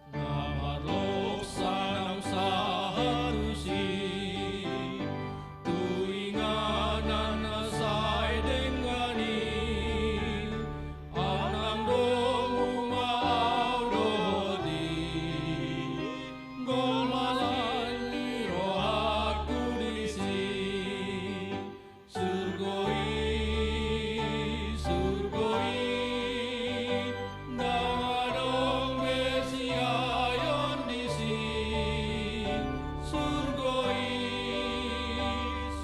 Na marlok sanang sahat tusi, tu inganan na sai denggan i, amang domu ma au dohot i, gol ma las ni rohangku disi. Surgo i, surgo i, ndang adong be siaeon disi. Surgo i,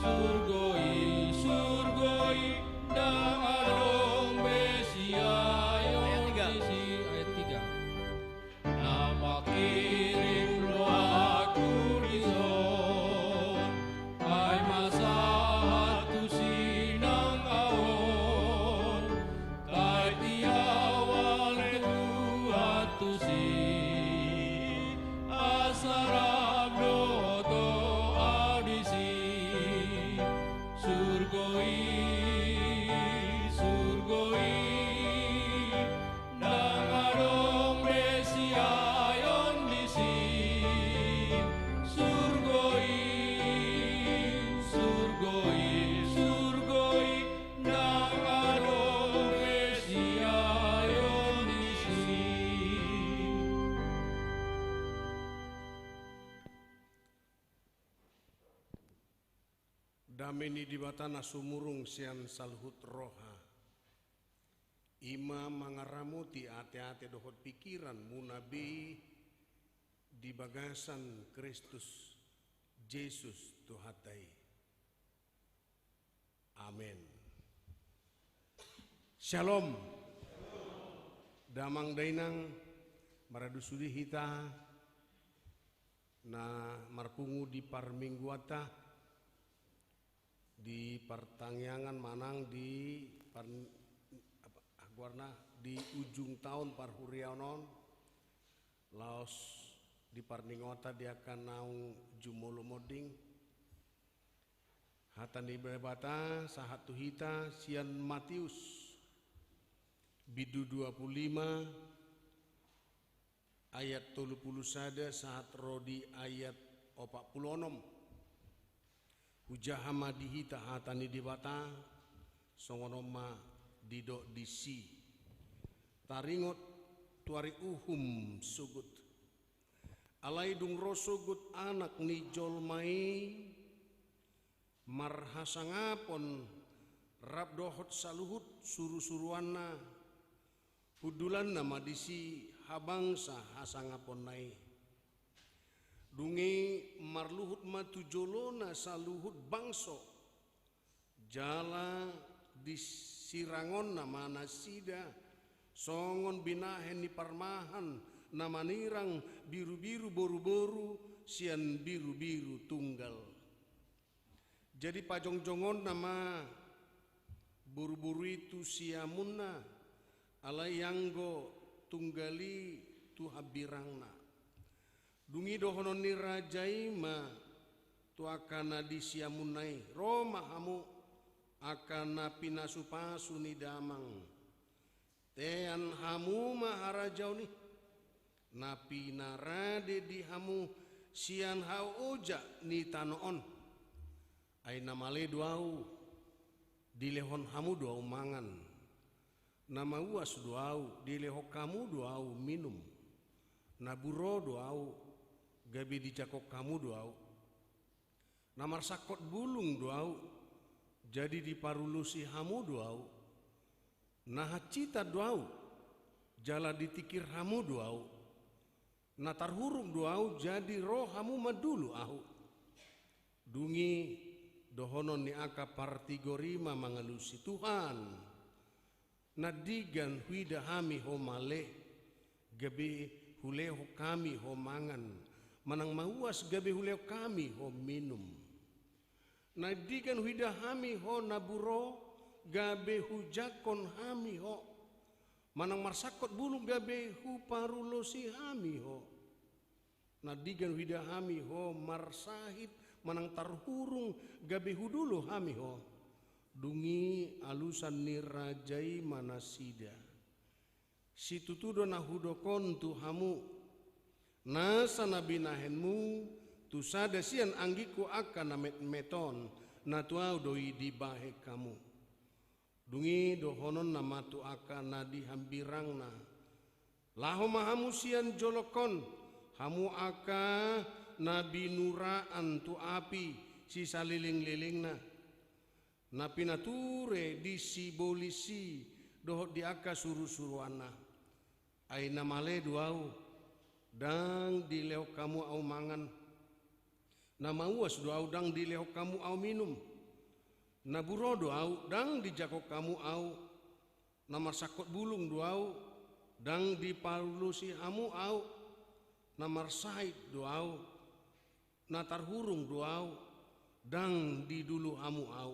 surgo i, surgo i, ndang adong be siaeon disi. Ayat tiga. Na mangkirim do ahu dison, ai ma sahat tusi nang ahu on, tai tiawal Tuhan tusi, asa rap dohot ho ahu disi. Surgo i, surgo i, ndang adong be siaeon disi. Surgo i, surgo i, surgo i, ndang adong be siaeon disi. Dame ni Debata na sumurung sian saluhut roha, i ma mangaramoti ateate dohot pingkiranmuna be di bagasan Kristus Jesus Tuhanta i. Amen. Syalom. Damang dainang, maradu sude hita na marpungu di parmingguanta, di partangiangan manang di par-, apa, goarna, di ujung taon parhuriaon on, laos di parningotan di angka naung jumolo monding. Hata ni Debata sahat tu hita sian Matius, bindu dua pulu lima, ayat tolu pulu sada sahat ro di ayat opat pulu onom. Hujaha ma di hita hata ni Debata, songon on ma didok disi. Taringot tu ari uhum sogot. Alai dung ro sogot Anak ni jolma i, marhasangapon rap dohot saluhut surusuruanna, hundulanna ma disi habangsa hasangaponna i. Dung i marluhut ma tu jolona saluhut bangso, jala disirangonna ma nasida Songon binahen ni parmahan na manirang birubiru boruboru sian birubiru tunggal. Jadi pajongjongonna ma boruboru i tu siamunna, alai anggo tunggal i tu hambirangna. Dung i dohonon ni raja i ma tu angka na di siamunna i: Ro ma hamu, angka na pinasupasu ni damang. Tean hamu ma harajaon i, na pinarade di hamu sian haojak ni tano on. Ai na male do ahu, dilehon hamu do ahu mangan. Na mauas do ahu, dilehon hamu do ahu minum. Na buro do ahu, gabe dijangkon hamu do ahu. Na marsangkot bulung do ahu, jadi diparulosi hamu do ahu. Na hansitan do ahu, jala ditingkir hamu do ahu. Na tarhurung do ahu, jadi ro hamu mandulu ahu. Dung i dohonon ni angka partigor i ma mangalusi: Tuhan, na denggan huida hami ho male, gabe hulehon hami ho mangan, manang mauas gabe hulehon hami ho minum. Na denggan huida hami ho na buro, gabe hujangkon hami ho, manang marsangkot bulung gabe huparulosi hami ho. Na denggan huida hami ho marsahit manang tarhurung, gabe hudulu hami ho. Dung i alusan ni raja i ma nasida: Situtu do na hudok on tu hamu, nasa na binahenmu tu sada sian anggingku angka na metmet on, na tu ahu do i dibahen hamu. Dung i dohononna ma tu angka na di hambirangna: Laho ma hamu sian jolongkon, hamu angka na binuraan tu api sisalelenglelengna, na pinature di sibolis i dohot di angka surusuruanna. Ai na male do ahu, ndang dilehon hamu ahu mangan. Na mauas do ahu, ndang dilehon hamu ahu minum. Na buro do ahu, ndang dijangkon hamu ahu. Na marsangkot bulung do ahu, ndang diparulosi hamu ahu. Na marsahit do ahu, na tarhurung do ahu, ndang didulu hamu ahu.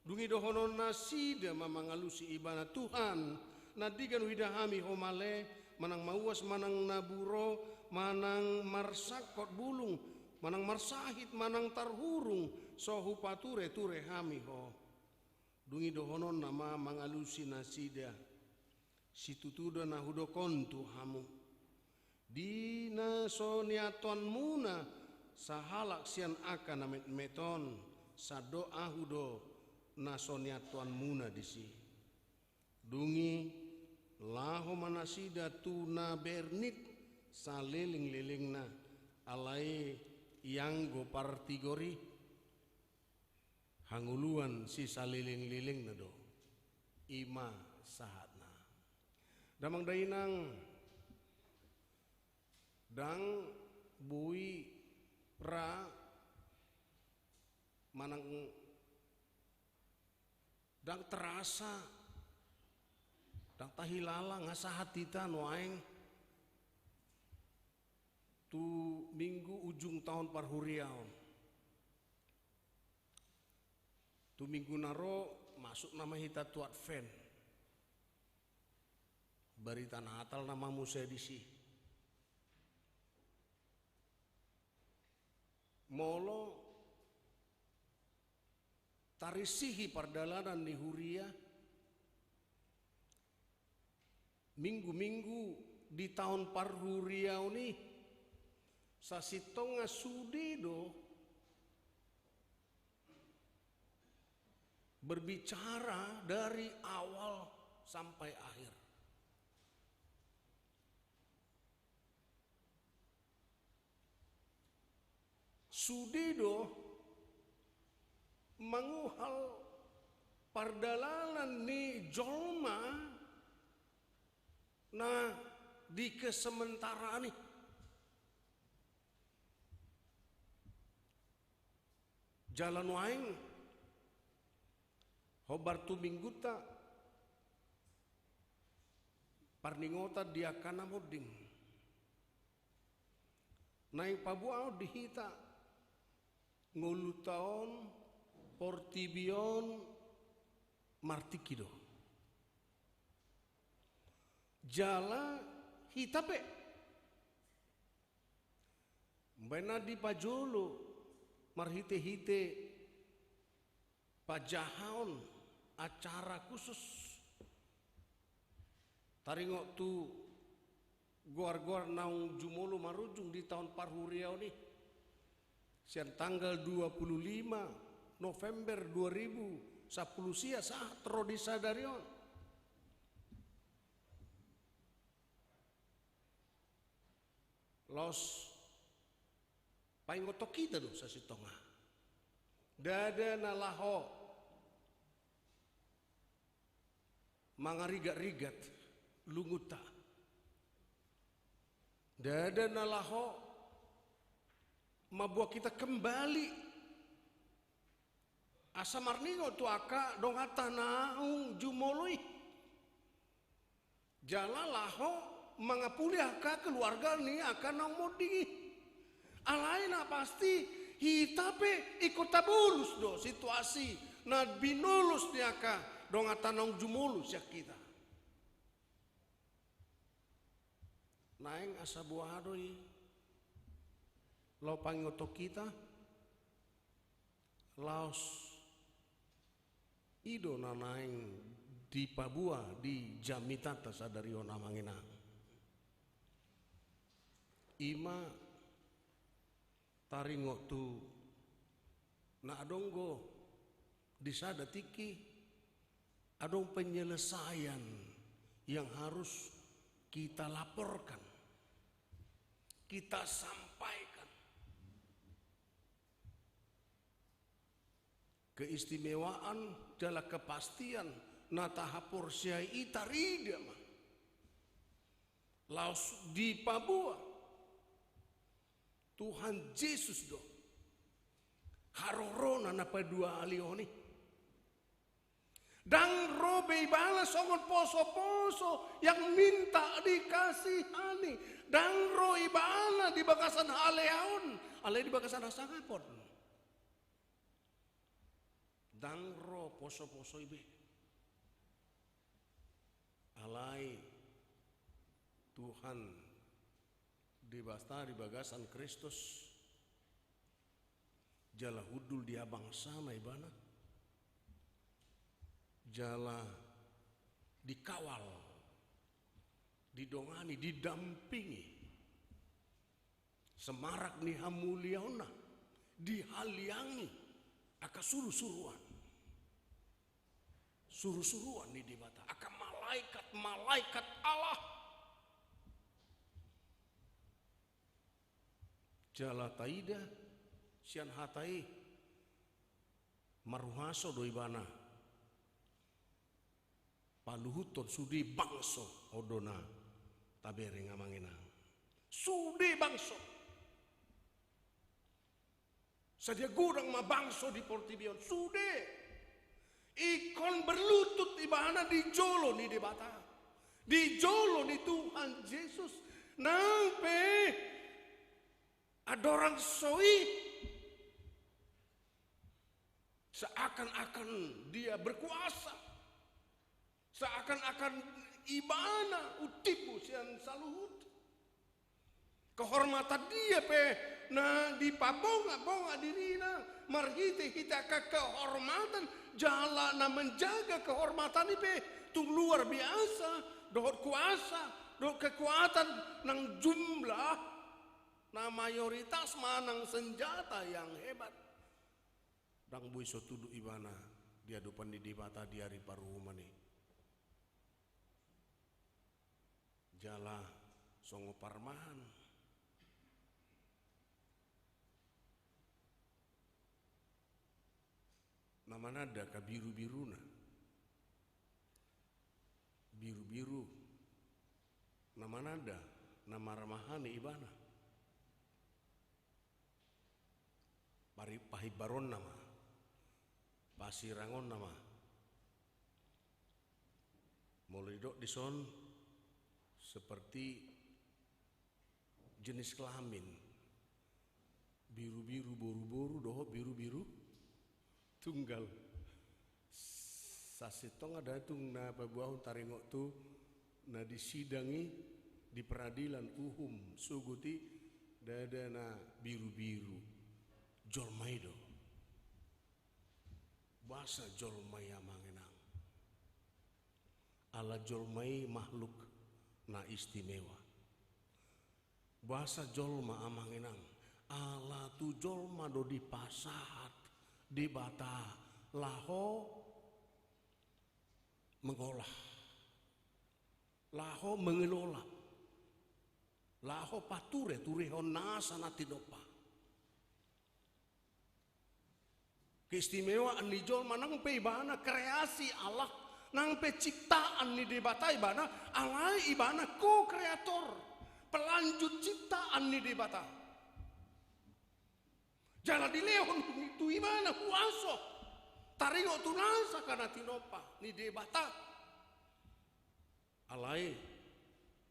Dung i dohonon nasida ma mangalusi ibana: Tuhan, na denggan huida hami ho male, manang mauas manang na buro, manang marsangkot bulung, manang marsahit, manang tarhurung, so hupatureture hami ho. Dung i dohononna ma mangalusi nasida: Situtu do na hudok on tu hamu, di na so niantuanmuna sahalak sian angka na metmet on, sandok ahu do na so niantuanmuna disi. Dung i laho ma nasida tu na bernit salelenglelengna, alai ianggo partigor i, hangoluan sisalelenglelengna do. I ma sahatna. Damang dainang, ndang boi ra manang ndang terasa, ndang tahilala nga sahat hita nuaeng tu minggu ujung taon parhuriaon. Tu minggu na ro masuk nama hita tu Advent. Barita Natal nama muse disi. Molo tarisihi pardalanan ni huria, minggu-minggu di taon parhuriaon i, sasintongna sude do berbicara dari awal sampai akhir. Sude do manguhal pardalanan ni jolma na di kesementaraan i. Jala nuaeng hombar tu minggunta, parningotan di angka na monding. Naeng paboaon di hita, ngolunta on, portibi on, martingki do. Jala hita pe umbahen na dipajolo marhitehite pajahaon acara khusus taringot tu goargoar naung jumolo marujung di taon parhuriaon i, sian tanggal dua puluh lima November dua ribu sampulu sia sahat ro di sadari on. Laos paingothon hita do sasintongna. Ndada na laho mangarigatrigat lungunta. Ndada na laho mamboan hita kembali asa marningot tu angka donganta naung jumolo i. Jala laho mangapuli angka keluarga ni angka naung monding i. Alai na pasti hita pe ingkon tabolus do situasi na binolos ni angka donganta naung jumolo sian hita. Naeng asa boha do i laho paingothon hita? Laos i do na naeng dipaboa di jamitanta sadari on, amang inang. I ma taringot tu na adong do di sada tingki, adong penyelesaian yang harus kita laporkan, kita sampaikan. Keistimewaan jala kepastian na tahaporseai i tarida ma laos dipaboa Tuhan Jesus do harorona na paduahalihon i. Ndang ro be ibana songon posoposo yang minta dikasihani. Ndang ro ibana di bagasan haleaon, alai di bagasan hasangapon. Ndang ro posoposo i be. Alai Tuhan Debata di bagasan Kristus, jala hundul di habangsana ibana, jala dikawal, didongani, didampingi semarak ni hamuliaonna, dihaliangi angka surusuruan. Surusuruan ni Debata, angka malaikat-malaikat Allah. Jala taida sian hata i, marhuaso do ibana paluhuthon sude bangso. On do na tabereng, amang inang. Sude bangso. Sadia godang ma bangso di portibi on, sude ingkon berlutut ibana di jolo ni Debata, di jolo ni Tuhan Jesus. Nang pe andorang so i, seakan-akan dia berkuasa, seakan-akan ibana umtimbo sian saluhut. Kehormatan dia pe na dipabongabonga dirina marhitehite angka kehormatan jala na menjaga kehormatan i pe tung luar biasa, dohot kuasa, dohot kekuatan nang jumlah na mayoritas manang senjata yang hebat. Ndang boi so tunduk ibana di adopan ni Debata di ari paruhuman i. Jala songon parmahan na mananda angka birubiruna, birubiru na mananda na marmahani ibana. Pari-, pahimbaronna ma, pasirangonna ma. Molo didok dison, Seperti jenis kelamin. Biru-biru boru-boru dohot biru-biru tunggal. Sasintongna tung na paboahon taringot tu na di sidang i, di peradilan uhum sogot i, ndada na biru-biru. Jolma i do. Boasa jolma i, amang inang? Ala jolma i makhluk na istimewa. Boasa jolma, amang inang? Ala tu jolma do dipasahat Debata laho mengolah, laho mengelola, laho pature-turehon nasa na tinompa. Keistimewaan ni jolma, nang pe ibana kreasi Allah, nang pe ciptaan ni Debata ibana, alai ibana co-kreator, pelanjut ciptaan ni Debata. Jala dilehon tu ibana huaso taringot tu nasa angka na tinompa ni Debata. Alai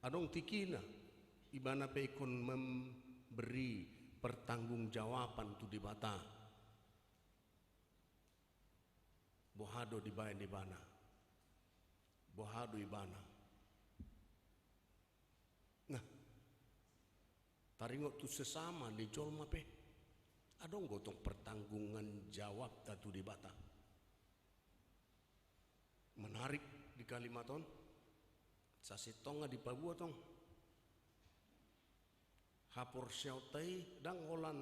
adong tingkina, ibana pe ingkon memberi pertanggungjawaban tu Debata. Boha do dibaen ibana? Boha do ibana? Nah, taringot tu sesama ni jolma pe, adong do tong pertanggungjawaban tu Debata. Menarik di kalimat on, sasintongna dipaboa tong. Haporseaonta i ndang holan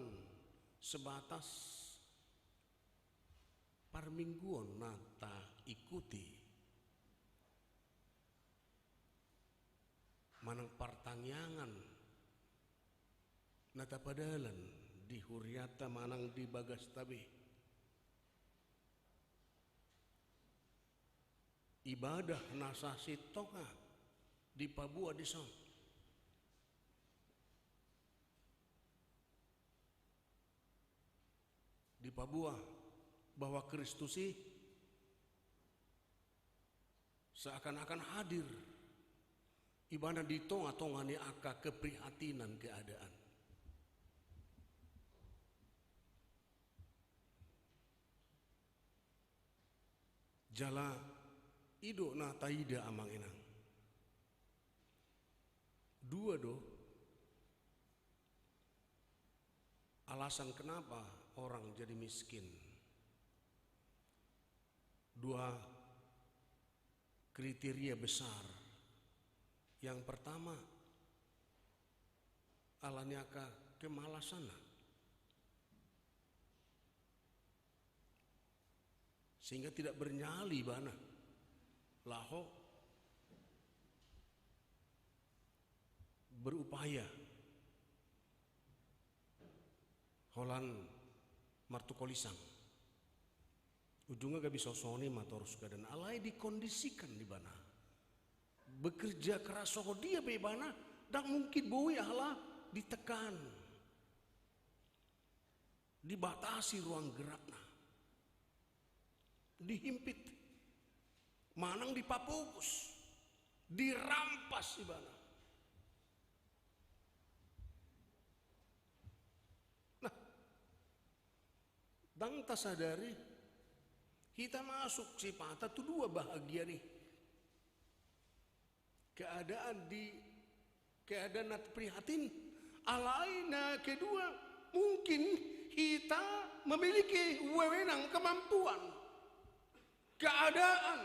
sebatas parmingguon na taikuti, manang partangiangan na tapadalan di hurianta manang di bagasta be. Ibadah na sasintongna dipaboa dison. Dipaboa bahwa Kristus i seakan-akan hadir ibana di tonga-tonga ni angka keprihatinan keadaan. Jala i do na taida, amang inang. Dua do alasan kenapa orang jadi miskin. Dua kriteria besar. Yang pertama, ala ni angka kemalasanna. Sehingga tidak bernyali ibana laho berupaya holan martukol isang. Ujungna gabe songon i ma torus keadaan, alai dikondisikan ibana. Bekerja keras songon dia pe ibana, ndang mungkin boi ala ditekan. Dibatasi ruang gerakna, dihimpit, manang dipapogus, dirampas ibana. Nah, ndang tasadari hita masuk sipata tu dua bahagian i. Keadaan di, keadaan na prihatin. Alai na kedua, mungkin hita memiliki wewenang, kemampuan, keadaan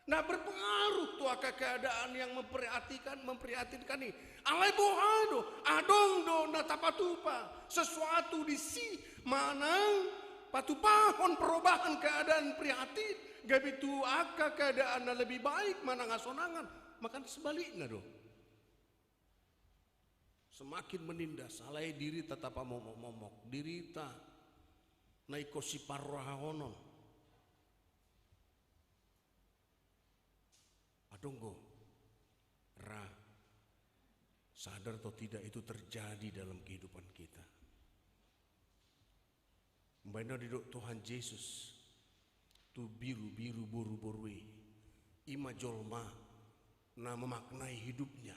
na berpengaruh tu angka keadaan yang memprihatinkan, memprihatinkan i. Alai boha do, adong do na tapatupa sesuatu disi manang patupahon perubahan keadaan prihatin gabe tu angka keadaan na lebih baik manang hasonangan. Maka sebalikna do, semakin menindas, alai dirita tapamomok-momok, dirita na ingkon siparrohahonon. Adong do ra sadar atau tidak itu terjadi dalam kehidupan kita. Umbahen na didok Tuhan Jesus tu birubiru boruboru i, i ma jolma na memaknai hidupnya,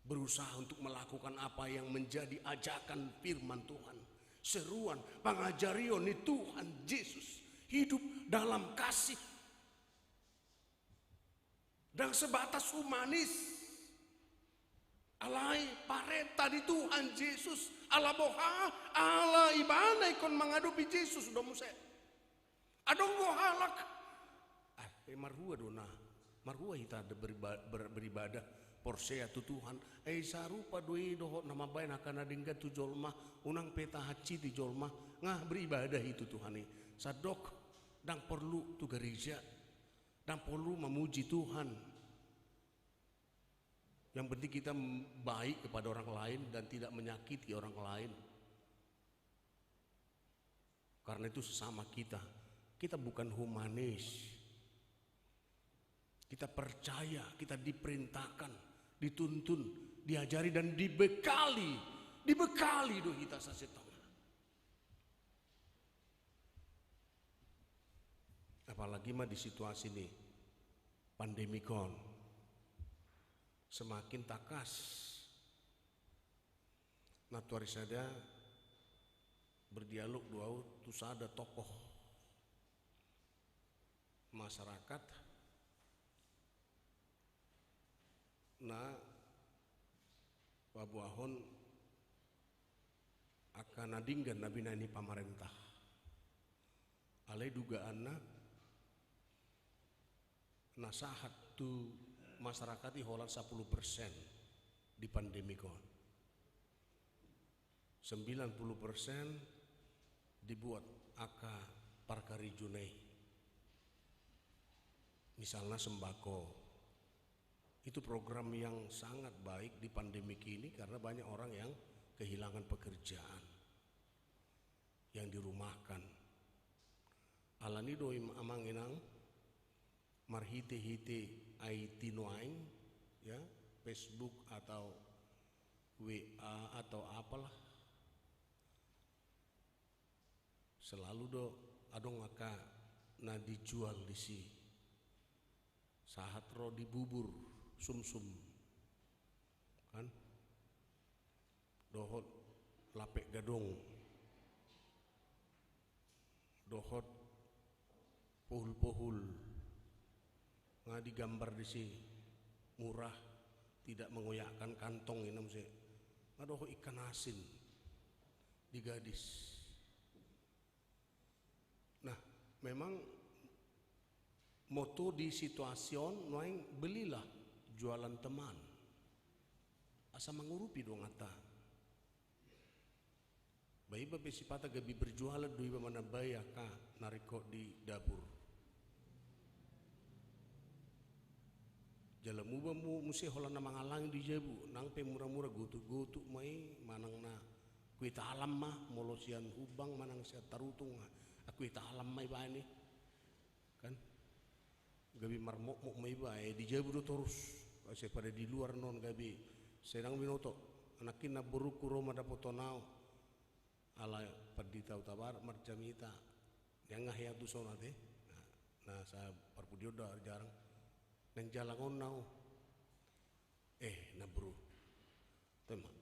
berusaha untuk melakukan apa yang menjadi ajakan firman Tuhan, seruan, pangajarion ni Tuhan Jesus, hidup dalam kasih. Ndang sebatas humanis. Alai parenta ni Tuhan Jesus, ala boha, ala ibana ingkon mangadopi Jesus do muse. Adong do halak. Ah, eh, marhua do na. Marhua hita beriba-, ber-, beribadah, porsea tu Tuhan. Eh, sarupa do i dohot na mambaen angka na denggan tu jolma, unang pe tahansiti jolma, nga beribadah i tu Tuhan i. Sandok, ndang porlu tu gareja, ndang porlu mamuji Tuhan. Yang penting kita baik kepada orang lain dan tidak menyakiti orang lain. Karena itu sesama kita. Kita bukan humanis. Kita percaya, kita diperintahkan, dituntun, diajari dan dibekali. Dibekali do hita sasintongna. Apalagi ma di situasi ni pandemik on. Semakin takas. Nantuari sada berdialog do au tu sada tokoh masyarakat na paboahon angka na denggan na binaen ni pamarentah. Alai dugaanna na sahat tu masyarakat i holan sapuluh persen di pandemik on. Sembilan puluh persen dibuat angka parkarejo na i. Misalna sembako. Itu program yang sangat baik di pandemik ini karena banyak orang yang kehilangan pekerjaan, yang dirumahkan. Alani do i amang inang, marhite-hite I T nuaeng, ya, Facebook atau W A atau apalah. Selalu do adong angka na dijual disi. Sahat ro di bubur sumsum. Kan? Dohot lapek gadong. Dohot pohul-pohul. Nga digambar disi murah, tidak mengoyakkan kantong, ina muse. Nga dohot ikan asin digadis. Nah, memang moto di situasi on nuaeng belilah jualan teman. Asa mangurupi donganta. Ba iba pe sipata gabe berjualan do iba manambai angka na ringkot di dapur. Jala muba mu-, muse holan na mangallang di jabu, nang pe mura-mura gotuk-gotuk ma i, manang na kue talam ma, molo sian Humbang manang sian Tarutung, ah, kue talam ma ibaen i. Kan? Gabe marmokmok ma iba, eh, di jabu do torus. Asa pada di luar non gabe. Sai ndang binoto. Anakkina borungku ro ma dapoton au. Ala pandita Hutabarat marjamita. Nian nga hea tu son ate. Nah, na sa parpudi on da jarang. Naeng jalang on au. Eh, na bro. Toe ma.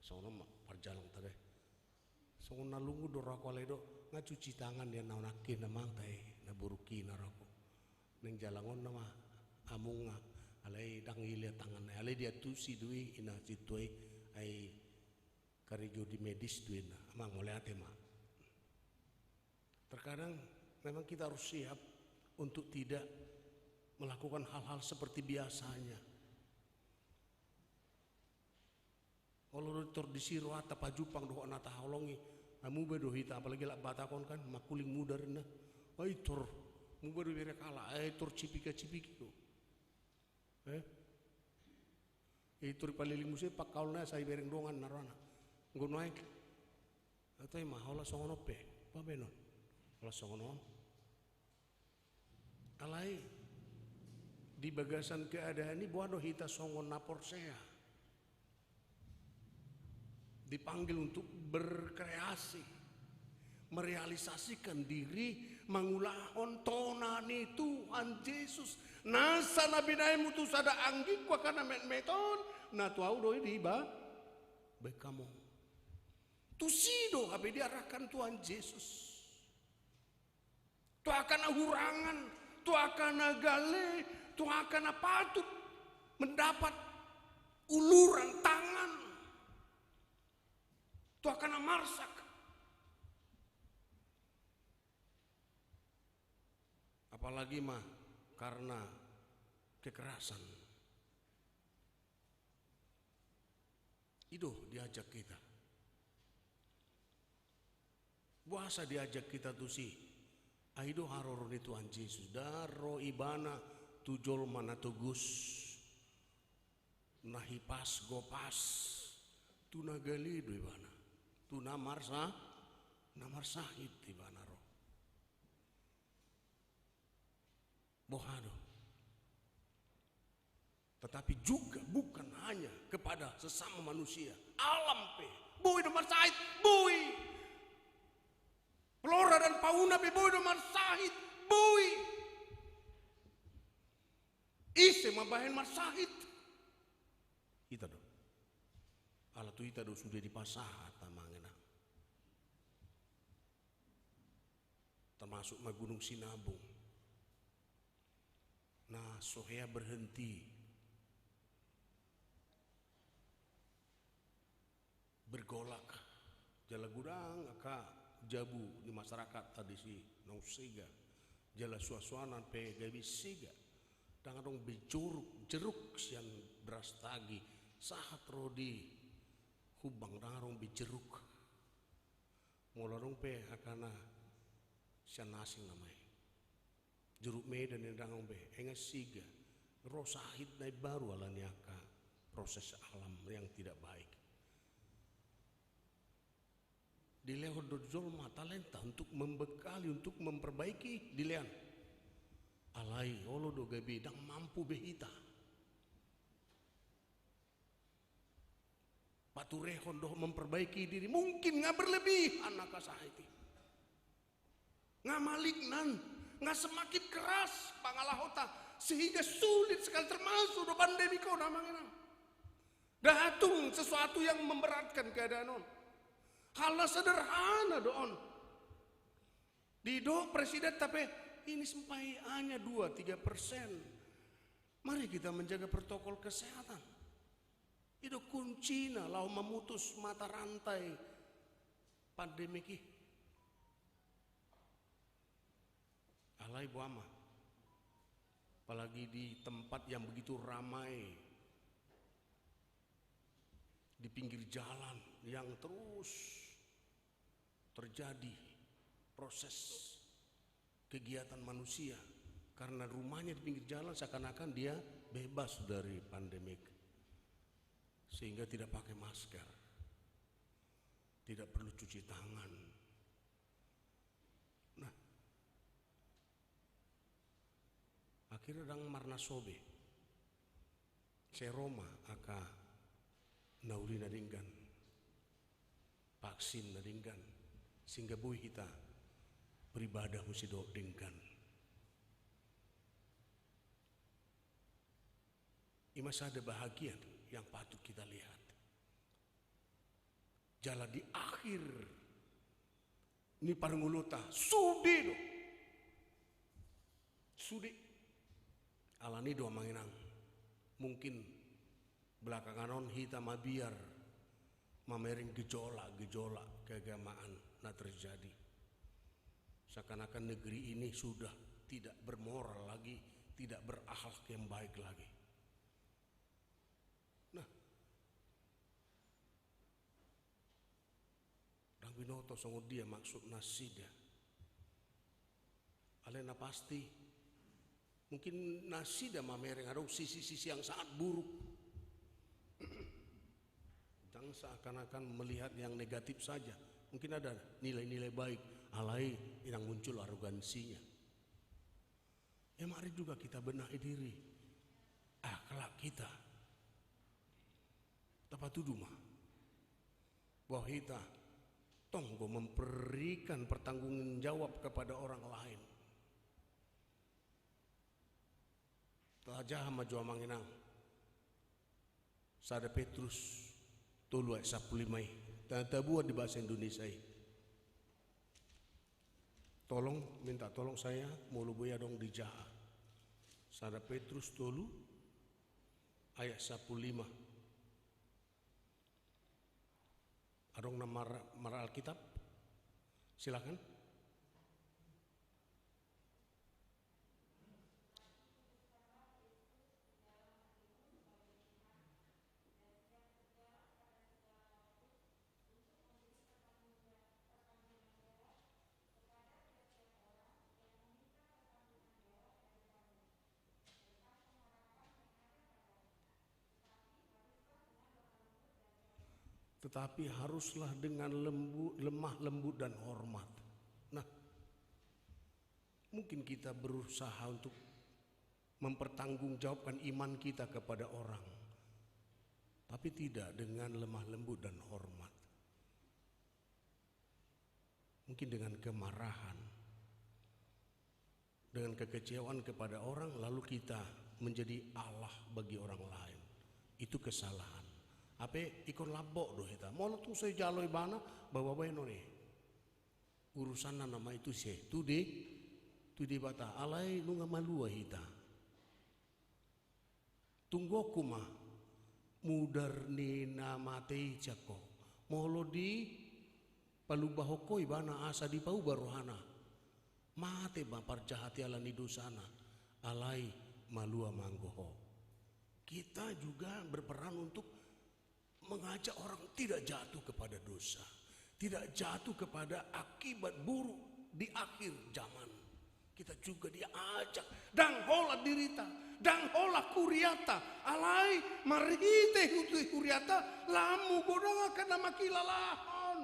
Songon on ma parjalang ta da. Songon na lungun do rohangku alai do. Nga cuci tangan nian au nangkin amang ta i, na borungki na rohangku. Naeng jalang on nama among nga. Alai ndang ilia tangan. Alai diantusi do i ina sintua i. Ai karejo di medis do inna. Amang, mauliate ma. Terkadang memang kita harus siap untuk tidak melakukan hal-hal seperti biasanya. Olo do tor disi rohanta pajumpang dohot na taholongi. Ai muba do hita, apalagi halak Batak on kan, mangkuling mudar inna. Ai tor, muba do ibereng halak, ai tor cipika-cipiki do. Eh? I tor paliling muse pangkaulna asa ibereng dongan na rohana. Anggo nuaeng. Atau ima, holan songon on pe. Babenon. Holan songon on. Alai, di bagasan keadaan i boha do hita songon na porsea. Dipanggil untuk berkreasi, merealisasikan diri, mangulahon tona ni Tuhan Jesus Nasa na binaenmu tu sada anggingku angka na metmet on, na tu ahu do i dibaen hamu. Tusi do hape diarahkan Tuhan Jesus. Tu angka na hurangan, tu angka na gale, tu angka na patut mendapat uluran tangan, tu angka na marsak. Apalagi ma karena kekerasan. I do diajak hita. Boasa diajak hita tusi? Ai i do haroro ni Tuhan Jesus, ndang ro ibana tu jolma na togus, na hipas gopas, tu na gale do ibana, tu na marsa-, na marsahit ibana ro. Boha do? Tetapi juga bukan hanya kepada sesama manusia. Alam pe boi do marsahit, boi. Flora dan fauna pe boi do marsahit, boi. Ise mambahen marsahit? Hita do. Ala tu hita do sude dipasahat, amang inang. Termasuk ma Gunung Sinabung. Na so hea berhenti bergolak. Jala godang angka jabu ni masyarakat ta disi naung sega. Jala suansuanan pe gabe sega. Ndang adong be jeruk, jeruk sian Brastagi. Sahat ro di Humbang ndang adong be jeruk. Molo adong pe angka na sian asing nama i. Jeruk Medan i ndang adong be, ai nga sega. Ro sahit na imbaru ala ni angka proses alam yang tidak baik. Dilehon do jolma talenta untuk membekali, untuk memperbaiki, dilehon. Alai olo do gabe ndang mampu be hita. Paturehon dohot memperbaiki diri, mungkin nga berlebihan angka sahit i. Nga malignan, nga semakin keras pangalahonta, sehingga sulit sekali, termasuk do pandemi on, amang inang. Ndang tung sesuatu yang memberatkan keadaan on. Hal na sederhana do on. Didok presiden, tapi ini sampai hanya dua tiga persen. Mari kita menjaga protokol kesehatan. I do kuncina laho memutus mata rantai pandemik i. Alai boha ma, apalagi di tempat yang begitu ramai, di pinggir jalan yang terus terjadi proses kegiatan manusia, karena rumahnya di pinggir jalan, seakan-akan dia bebas dari pandemik, sehingga tidak pakai masker, tidak perlu cuci tangan. Nah, akhirnya ndang marnaso be. Sai ro ma angka na uli na denggan, vaksin na denggan, sehingga boi hita beribadah muse dohot denggan. I ma sada bahagian yang patut kita lihat. Jala di akhir ni parngoluonta, sude do. Sude. Alani do, amang inang. Mungkin belakangan on hita mabiar mamereng gejolak-gejolak keagamaan na terjadi. Seakan-akan negeri ini sudah tidak bermoral lagi, tidak berakhlak yang baik lagi. Nah, ndang binoto songon dia maksud nasida. Alai na pasti, mungkin nasida mamereng adong sisi-sisi yang sangat buruk. Jangan seakan-akan melihat yang negatif saja. Mungkin ada nilai-nilai baik, alai yang muncul arogansinya. Ya, mari juga kita benahi diri. Akhlak kita. Tapatudu ma bahwa hita tong do memberikan pertanggungjawab kepada orang lain. Tajaha ma jo amang inang. Sada Petrus tolu ayat sampulu lima i. Tanda tabuat di bahasa Indonesia i. Tolong, minta tolong saya, molo boi adong dijaha. Sada Petrus tolu ayat sampulu lima. Adong na mar-, mar Alkitab? Silakan. Tetapi haruslah dengan lembu-, lemah lembut dan hormat. Nah, mungkin kita berusaha untuk mempertanggungjawabkan iman kita kepada orang, tapi tidak dengan lemah lembut dan hormat. Mungkin dengan kemarahan, dengan kekecewaan kepada orang, lalu kita menjadi Allah bagi orang lain. Itu kesalahan. Hape ingkon lambok do hita. Molo tung so dijalo ibana, baen ma baenon i. Urusanna nama i tu si, tu De-, tu Debata. Alai nunga malua hita. Tunggu ho ma mudar ni na mate i sian ho. Molo dipalumbahon ho ibana asa dipauba rohana, mate ma parjahat i ala ni dosana, alai malua ma anggo ho. Kita juga berperan untuk mengajak orang tidak jatuh kepada dosa, tidak jatuh kepada akibat buruk di akhir zaman. Kita juga diajak, ndang holan dirita, ndang holan huriata, alai marhite hutu huriata, lam godang angka na mangkilalahon.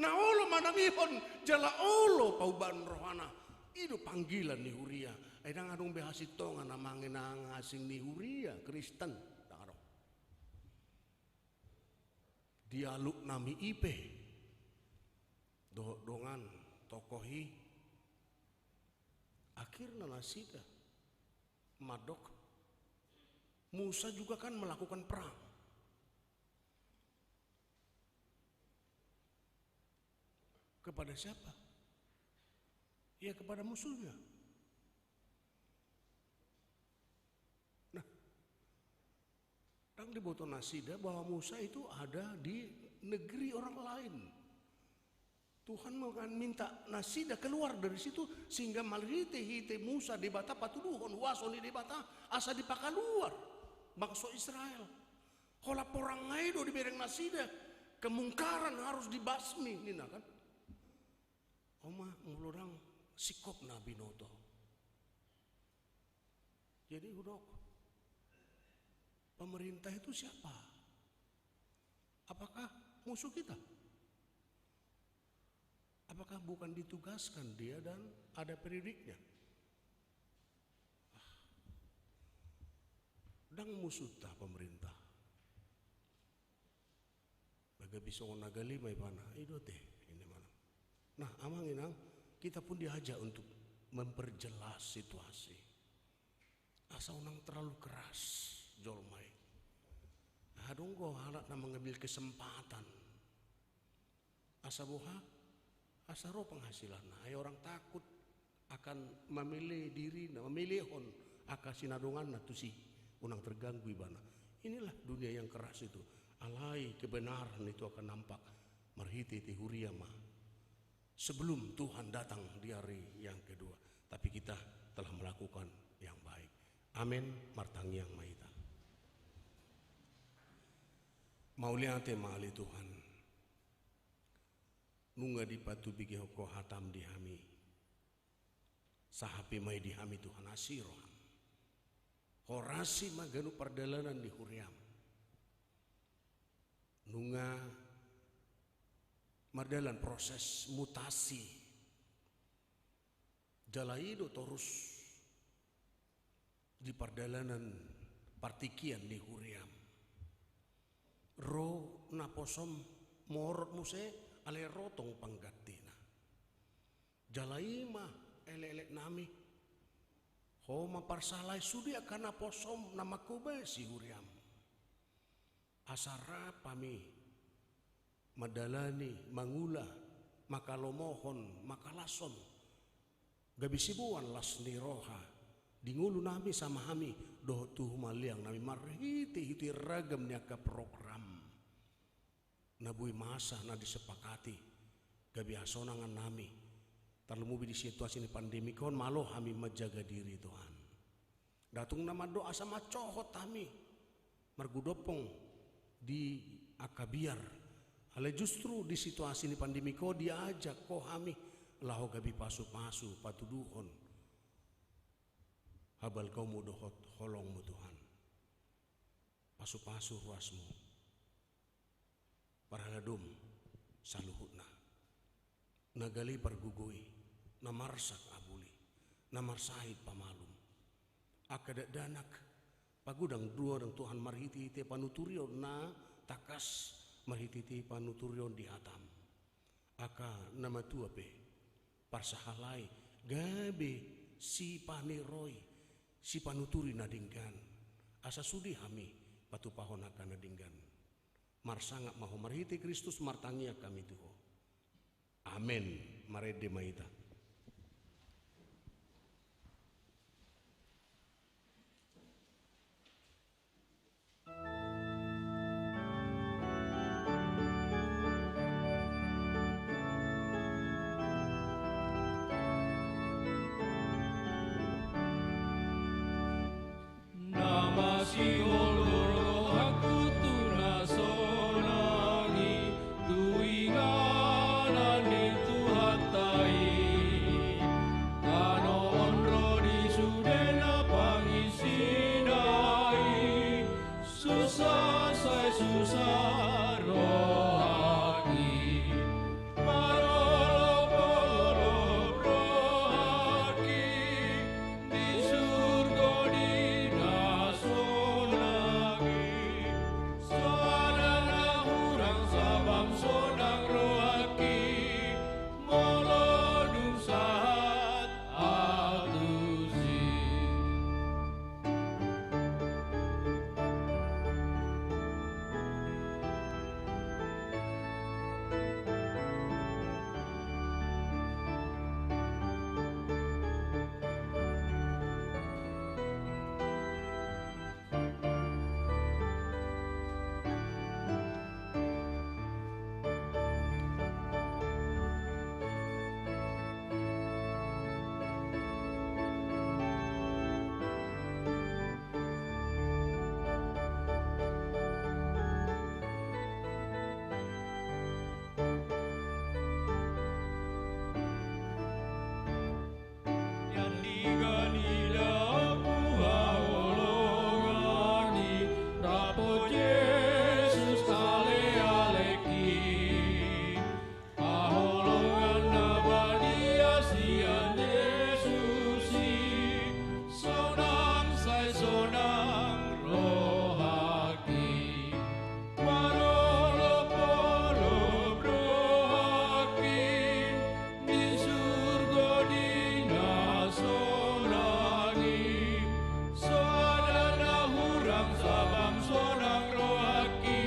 Na olo manangihon, jala olo paubahon rohana. I do panggilan ni huria. Ai ndang adong be hasintongan amang inang asing ni huria Kristen. Ndang adong. Dialog nami i pe dohot dongan tokoh i, akhirna nasida mandok, Musa juga kan melakukan perang. Kepada siapa? Ya, kepada musuhnya. Nah, ndang diboto nasida bahwa Musa itu ada di negeri orang lain. Tuhan meminta nasida keluar dari situ, sehingga marhite-hite Musa Debata patuduhon huaso ni Debata, asa dipakaluar bangso Israel. Holan porang nai do dibereng nasida, kemungkaran harus dibasmi, ninna kan. On ma molo ndang singkop na binoto. Jadi hudok, pemerintah itu siapa? Apakah musuh kita? Apakah bukan ditugaskan dia dan ada periodiknya? Ah. Ndang musuhta pemerintah. Gabe songon na gale ma ibana, i do te, ninna manang. Nah, amang inang, kita pun diajak untuk memperjelas situasi. Asa unang terlalu keras jolma i. Adong do halak na mengambil kesempatan. Asa boha? Asa ro penghasilanna. Ai orang takut akan memilih dirina, memilihon angka sinadonganna tusi, unang terganggu ibana. Inilah dunia yang keras itu. Alai kebenaran itu akan nampak marhite-hite huria ma. Sebelum Tuhan datang di hari yang kedua. Tapi kita telah melakukan yang baik. Amen, martangiang ma hita. Mauliate ma ale Tuhan. Nunga dipatubegehon Ho hatam di hami. Sahat pe ma i di hami Tuhan, asi roham. Horasi ma ganup pardalanan ni huriam. Nunga mardalan proses mutasi. Jala i do torus di pardalanan partingkian ni huriam. Ro naposom morot muse, alai ro tong panggantina. Jala i ma elek-elek nami, Ho ma parsahalai sude angka naposom na manghobasi huriam. Asa rap hami mandalani, mangula, mangkalomohon, mangkalashon, gabe siboan las ni roha di ngolunami, sama hami dohot tu humaliangnami marhitehite ragam ni angka program na boi masa na disepakati, gabe hasonangannami. Tarlumobi di situasi ni pandemik on, malo hami manjaga diri, Tuhan. Nda tung na mandok asa mansohot hami margodompong di angka biar. Alai justru di situasi ni pandemik on diajak Ho hami laho gabe pasupasu, patuduhon habalgaonMu dohot holongMu, Tuhan. Pasupasu ruasMu. Parhalado saluhutna, na gale pargogoi, na marsak abuli, na marsahit pamalum. Angka dakdanak, pagodang do nang Tuhan marhitehite panuturion na tangkas, marhitehite panuturion di hataM. Angka na matua pe parsahalai gabe sipaniroi, sipanuturi na denggan, asa sude hami patupahon angka na denggan. Marsangap ma Ho, marhite Kristus martangiang hami tu Ho. Amen. Marende ma hita. Na masihol do rohangku tu na sonang i, tu inganan ni Tuhanta i. Tano on ro di sude na pangisina i, susa sai susa rohangki. Marolopolop rohangki di surgo di na sonang i. Soada na hurang sabam sonang rohangki molo dung sahat ahu tusi. Nian di ganila huhaholongan i, rap ho Jesus alealeki. Haholongan na badia sian Jesus i, sonang sai sonang rohangki. Marolopolop rohangki di surgo di na sonang i. Soada na hurang sabam sonang rohangki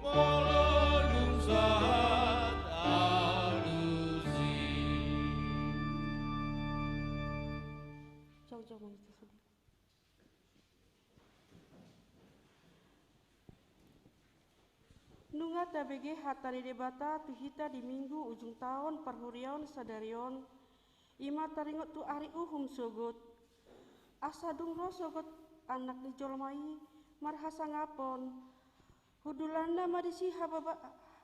molo dung sahat ahu tusi. Nunga tabege hata ni Debata tu hita di Minggu ujung taon parhuriaon sadari on, i ma taringot tu ari uhum sogot. Asa dung ro sogot Anak ni jolma i marhasangapon, hundulanna ma disi hababa-,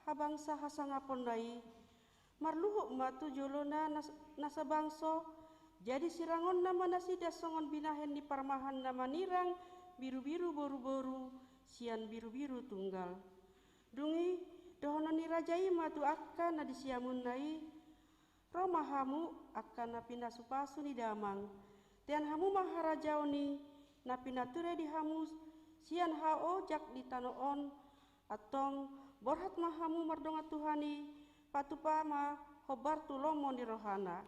habangsa hasangaponna i. Marluhut ma tu jolona nas-, nasa bangso, jadi sirangonna ma nasida songon binahen ni parmahan na manirang birubiru boruboru sian birubiru tunggal. Dung i, dohonon ni raja i ma tu angka na di siamunna i, ro ma hamu angka na pinasupasu ni damang, tean hamu ma harajaon i na pinature di hamu sian haojak di tano on. Antong, borhat ma hamu mardongan Tuhan i, patupa ma hombar tu lomo ni rohana.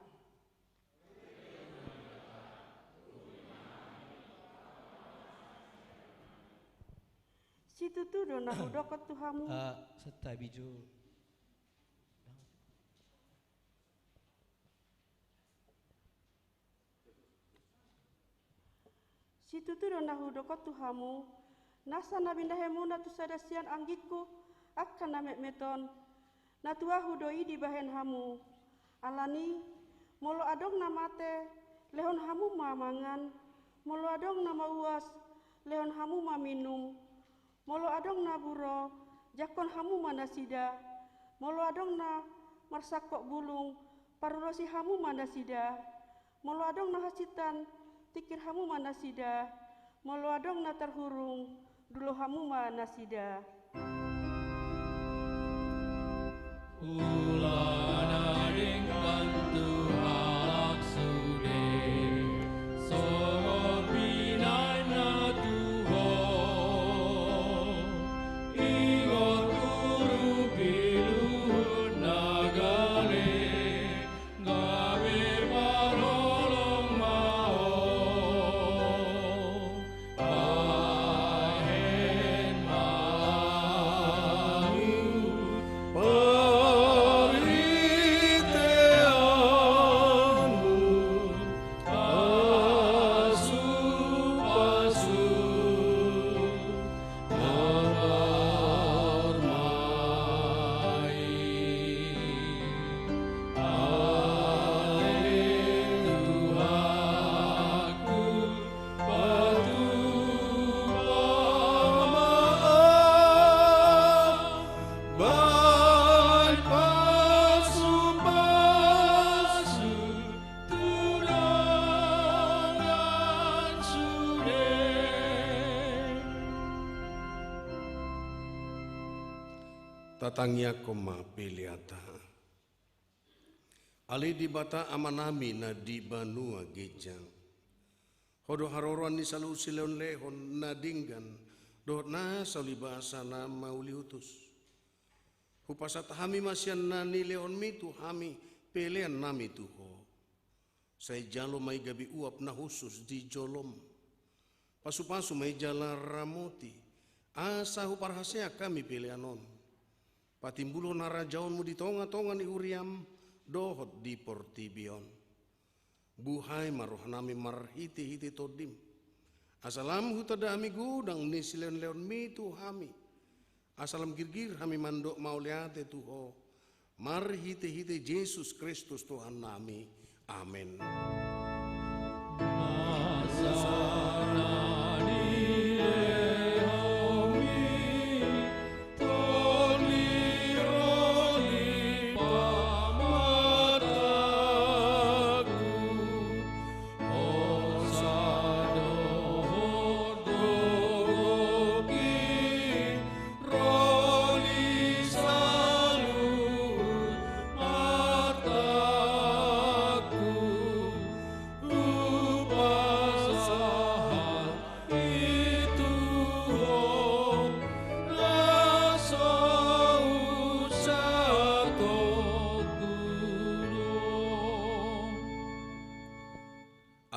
Situtu do na hudok tu hamu. Ah, santabi jo. Situtu do na hudok tu hamu, nasa na binahenmuna tu sada sian anggingku angka na metmet on, na tu ahu do i dibahen hamu. Alani, molo adong na mate, lehon hamu ma mangan, molo adong na mauas, lehon hamu ma minum, molo adong na buro, jangkon hamu ma nasida, molo adong na marsangkot bulung, parurosi hamu ma nasida. Molo adong na hasintan, tingkir hamu ma nasida. Molo adong na tarhurung, dulo hamu ma nasida. Ula na denggan tu halak sude, songon pinahanna tu Ho. Ingot hurupi luhut na gale, gabe parholong ma ho. Bahen ma ahu parhiteanmu, pasu-pasu na marmai. Ale Tuhanku, patupa ma ahu, bahen pasu-pasu tu dongan sude. Tatangiangkon ma peleanta. Ale Debata Amanami na di banua ginjang, Ho do haroroan ni saluhut silehon-lehon na denggan dohot nasa uli basa na mauliutus. Hupasahat hami ma sian na nilehonmi tu hami peleannami tu Ho. Sai jalo ma i gabe uap na hushus di jolom. Pasu-pasu ma i jala ramoti, asa huparhaseang hami pelean on patimbulhon harajaonmu di tonga-tonga ni huriam dohot di portibi on. Buhai ma rohanami marhite-hite Tondim, asa lam hutanda hami godang ni silehon-lehonmi tu hami, asa lam girgir hami mandok mauliate tu Ho, marhite-hite Jesus Kristus Tuhannami. Amen.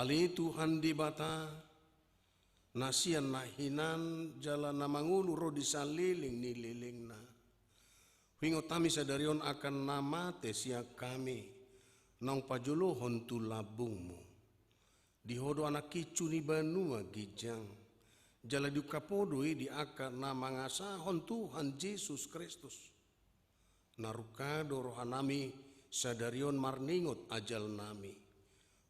Ale Tuhan Debata, na sian na hinan jala na mangolu ro di saleleng ni lelengna, huingot hami sadari on angka na mate sian hami, naung pajolohon tu lambungmu. Di Ho do Anak Hinsu ni banua ginjang, jala diungkap Ho do i di angka na mangasahon Tuhan Jesus Kristus. Na rungka do rohanami sadari on marningot ajalnami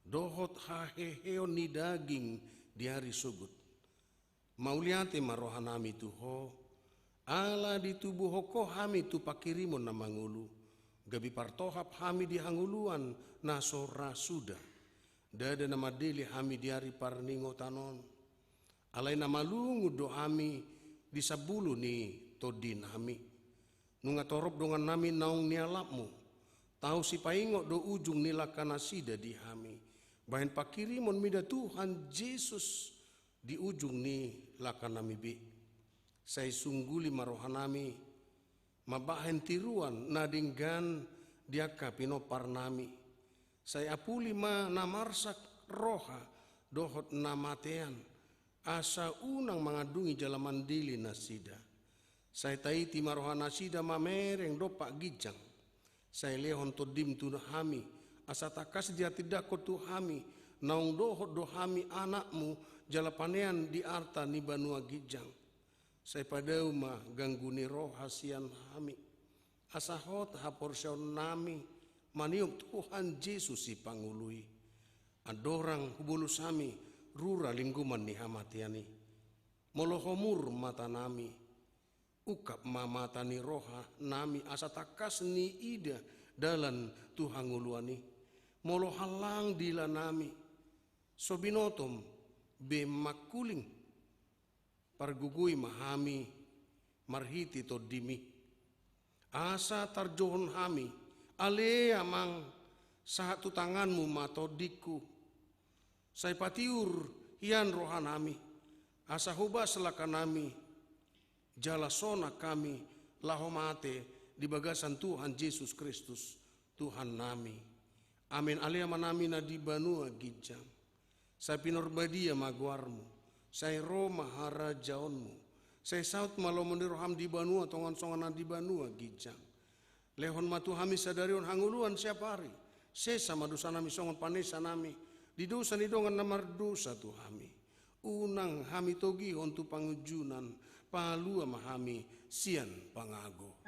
dohot haheheon ni daging di ari sogot. Mauliate ma rohanami tu Ho, ala ditubuhon Ho hami tu pangkirimon na mangolu, gabe partohap hami di hangoluan na so ra suda. Ndada na mandele hami di ari parningotan on, alai na malungun do hami di sambulu ni tondinami. Nunga torop dongannami naung nialapmu, tau sipaingot do ujung ni langkanasida di hami, bahen pangkirimonmida Tuhan Jesus di ujung ni langkanami be. Sai sungguli ma rohanami mambahen tiruan na denggan di angka pinomparnami. Sai apuli ma na marsak roha dohot na matean, asa unang mangandungi jala mandele nasida. Sai taiti ma rohanasida mamereng dompak ginjang. Sai lehon Tondim tu hami, asa tangkas dihatindangkon tu hami, naung dohot do hami anakmu, jala panean di arta ni banua ginjang. Sai padao ma ganggu ni roha sian hami, asa hot haporseaonnami maniop Tuhan Jesus Sipangolu i. Andorang hubolus hami rura linggoman ni hamatean i. Molo homur matanami, ungkap ma mata ni rohanami asa tangkas niida dalan tu hangoluan i. Molo hallang dilanami, so binotom be mangkuling, pargogoi ma hami marhite Tondim i. Asa tarjohon hami, ale Amang, sahat tu tanganmu ma tondingku. Sai patiur hian rohanami, asa hobas langkanami, jala sonang hami laho mate di bagasan Tuhan Jesus Kristus, Tuhannami. Amen. Ale Amanami na di banua ginjang, sai pinarbadia ma goarmu, sai ro ma harajaonmu, sai saut ma lomo ni roham di banua tonga on songon na di banua ginjang. Lehon ma tu hami sadari on hangoluan siapari, sesa ma dosanami songon panesanami di dosa ni dongan na mardosa tu hami. Unang hami togihon tu pangunjunan, palua ma hami sian pangago.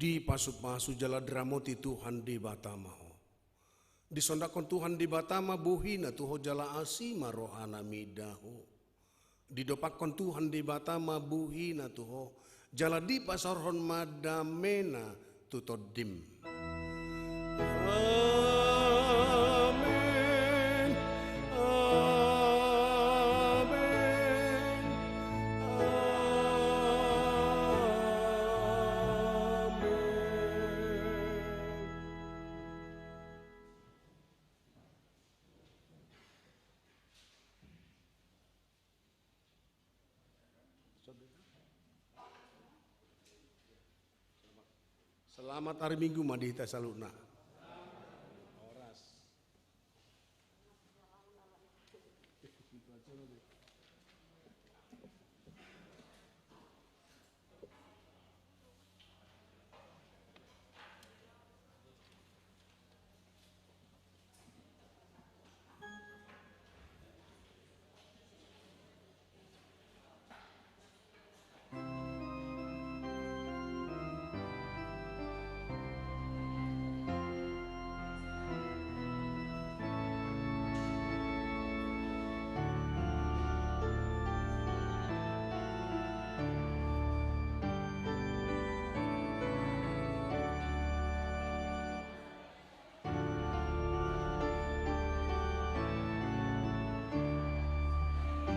Dipasupasu jala diramoti Tuhan Debata ma ho. Disondangkon Tuhan Debata ma bohina tu ho jala asi ma rohana mida ho. Didompakkon Tuhan Debata ma bohina tu ho, jala dipasaorhon ma damena tu tondim. Amen. Amen. Amen. Selamat hari Minggu ma di hita saluhutna. Horas.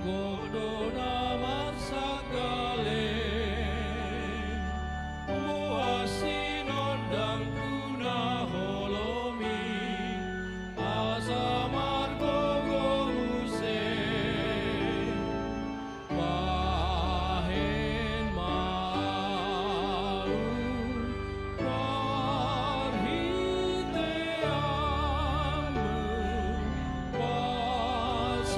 Gok do na marsagaleng, boan sinondang tu na holom i, asa margogo muse. Bahen ma ahu marhiteanmu pasupasu.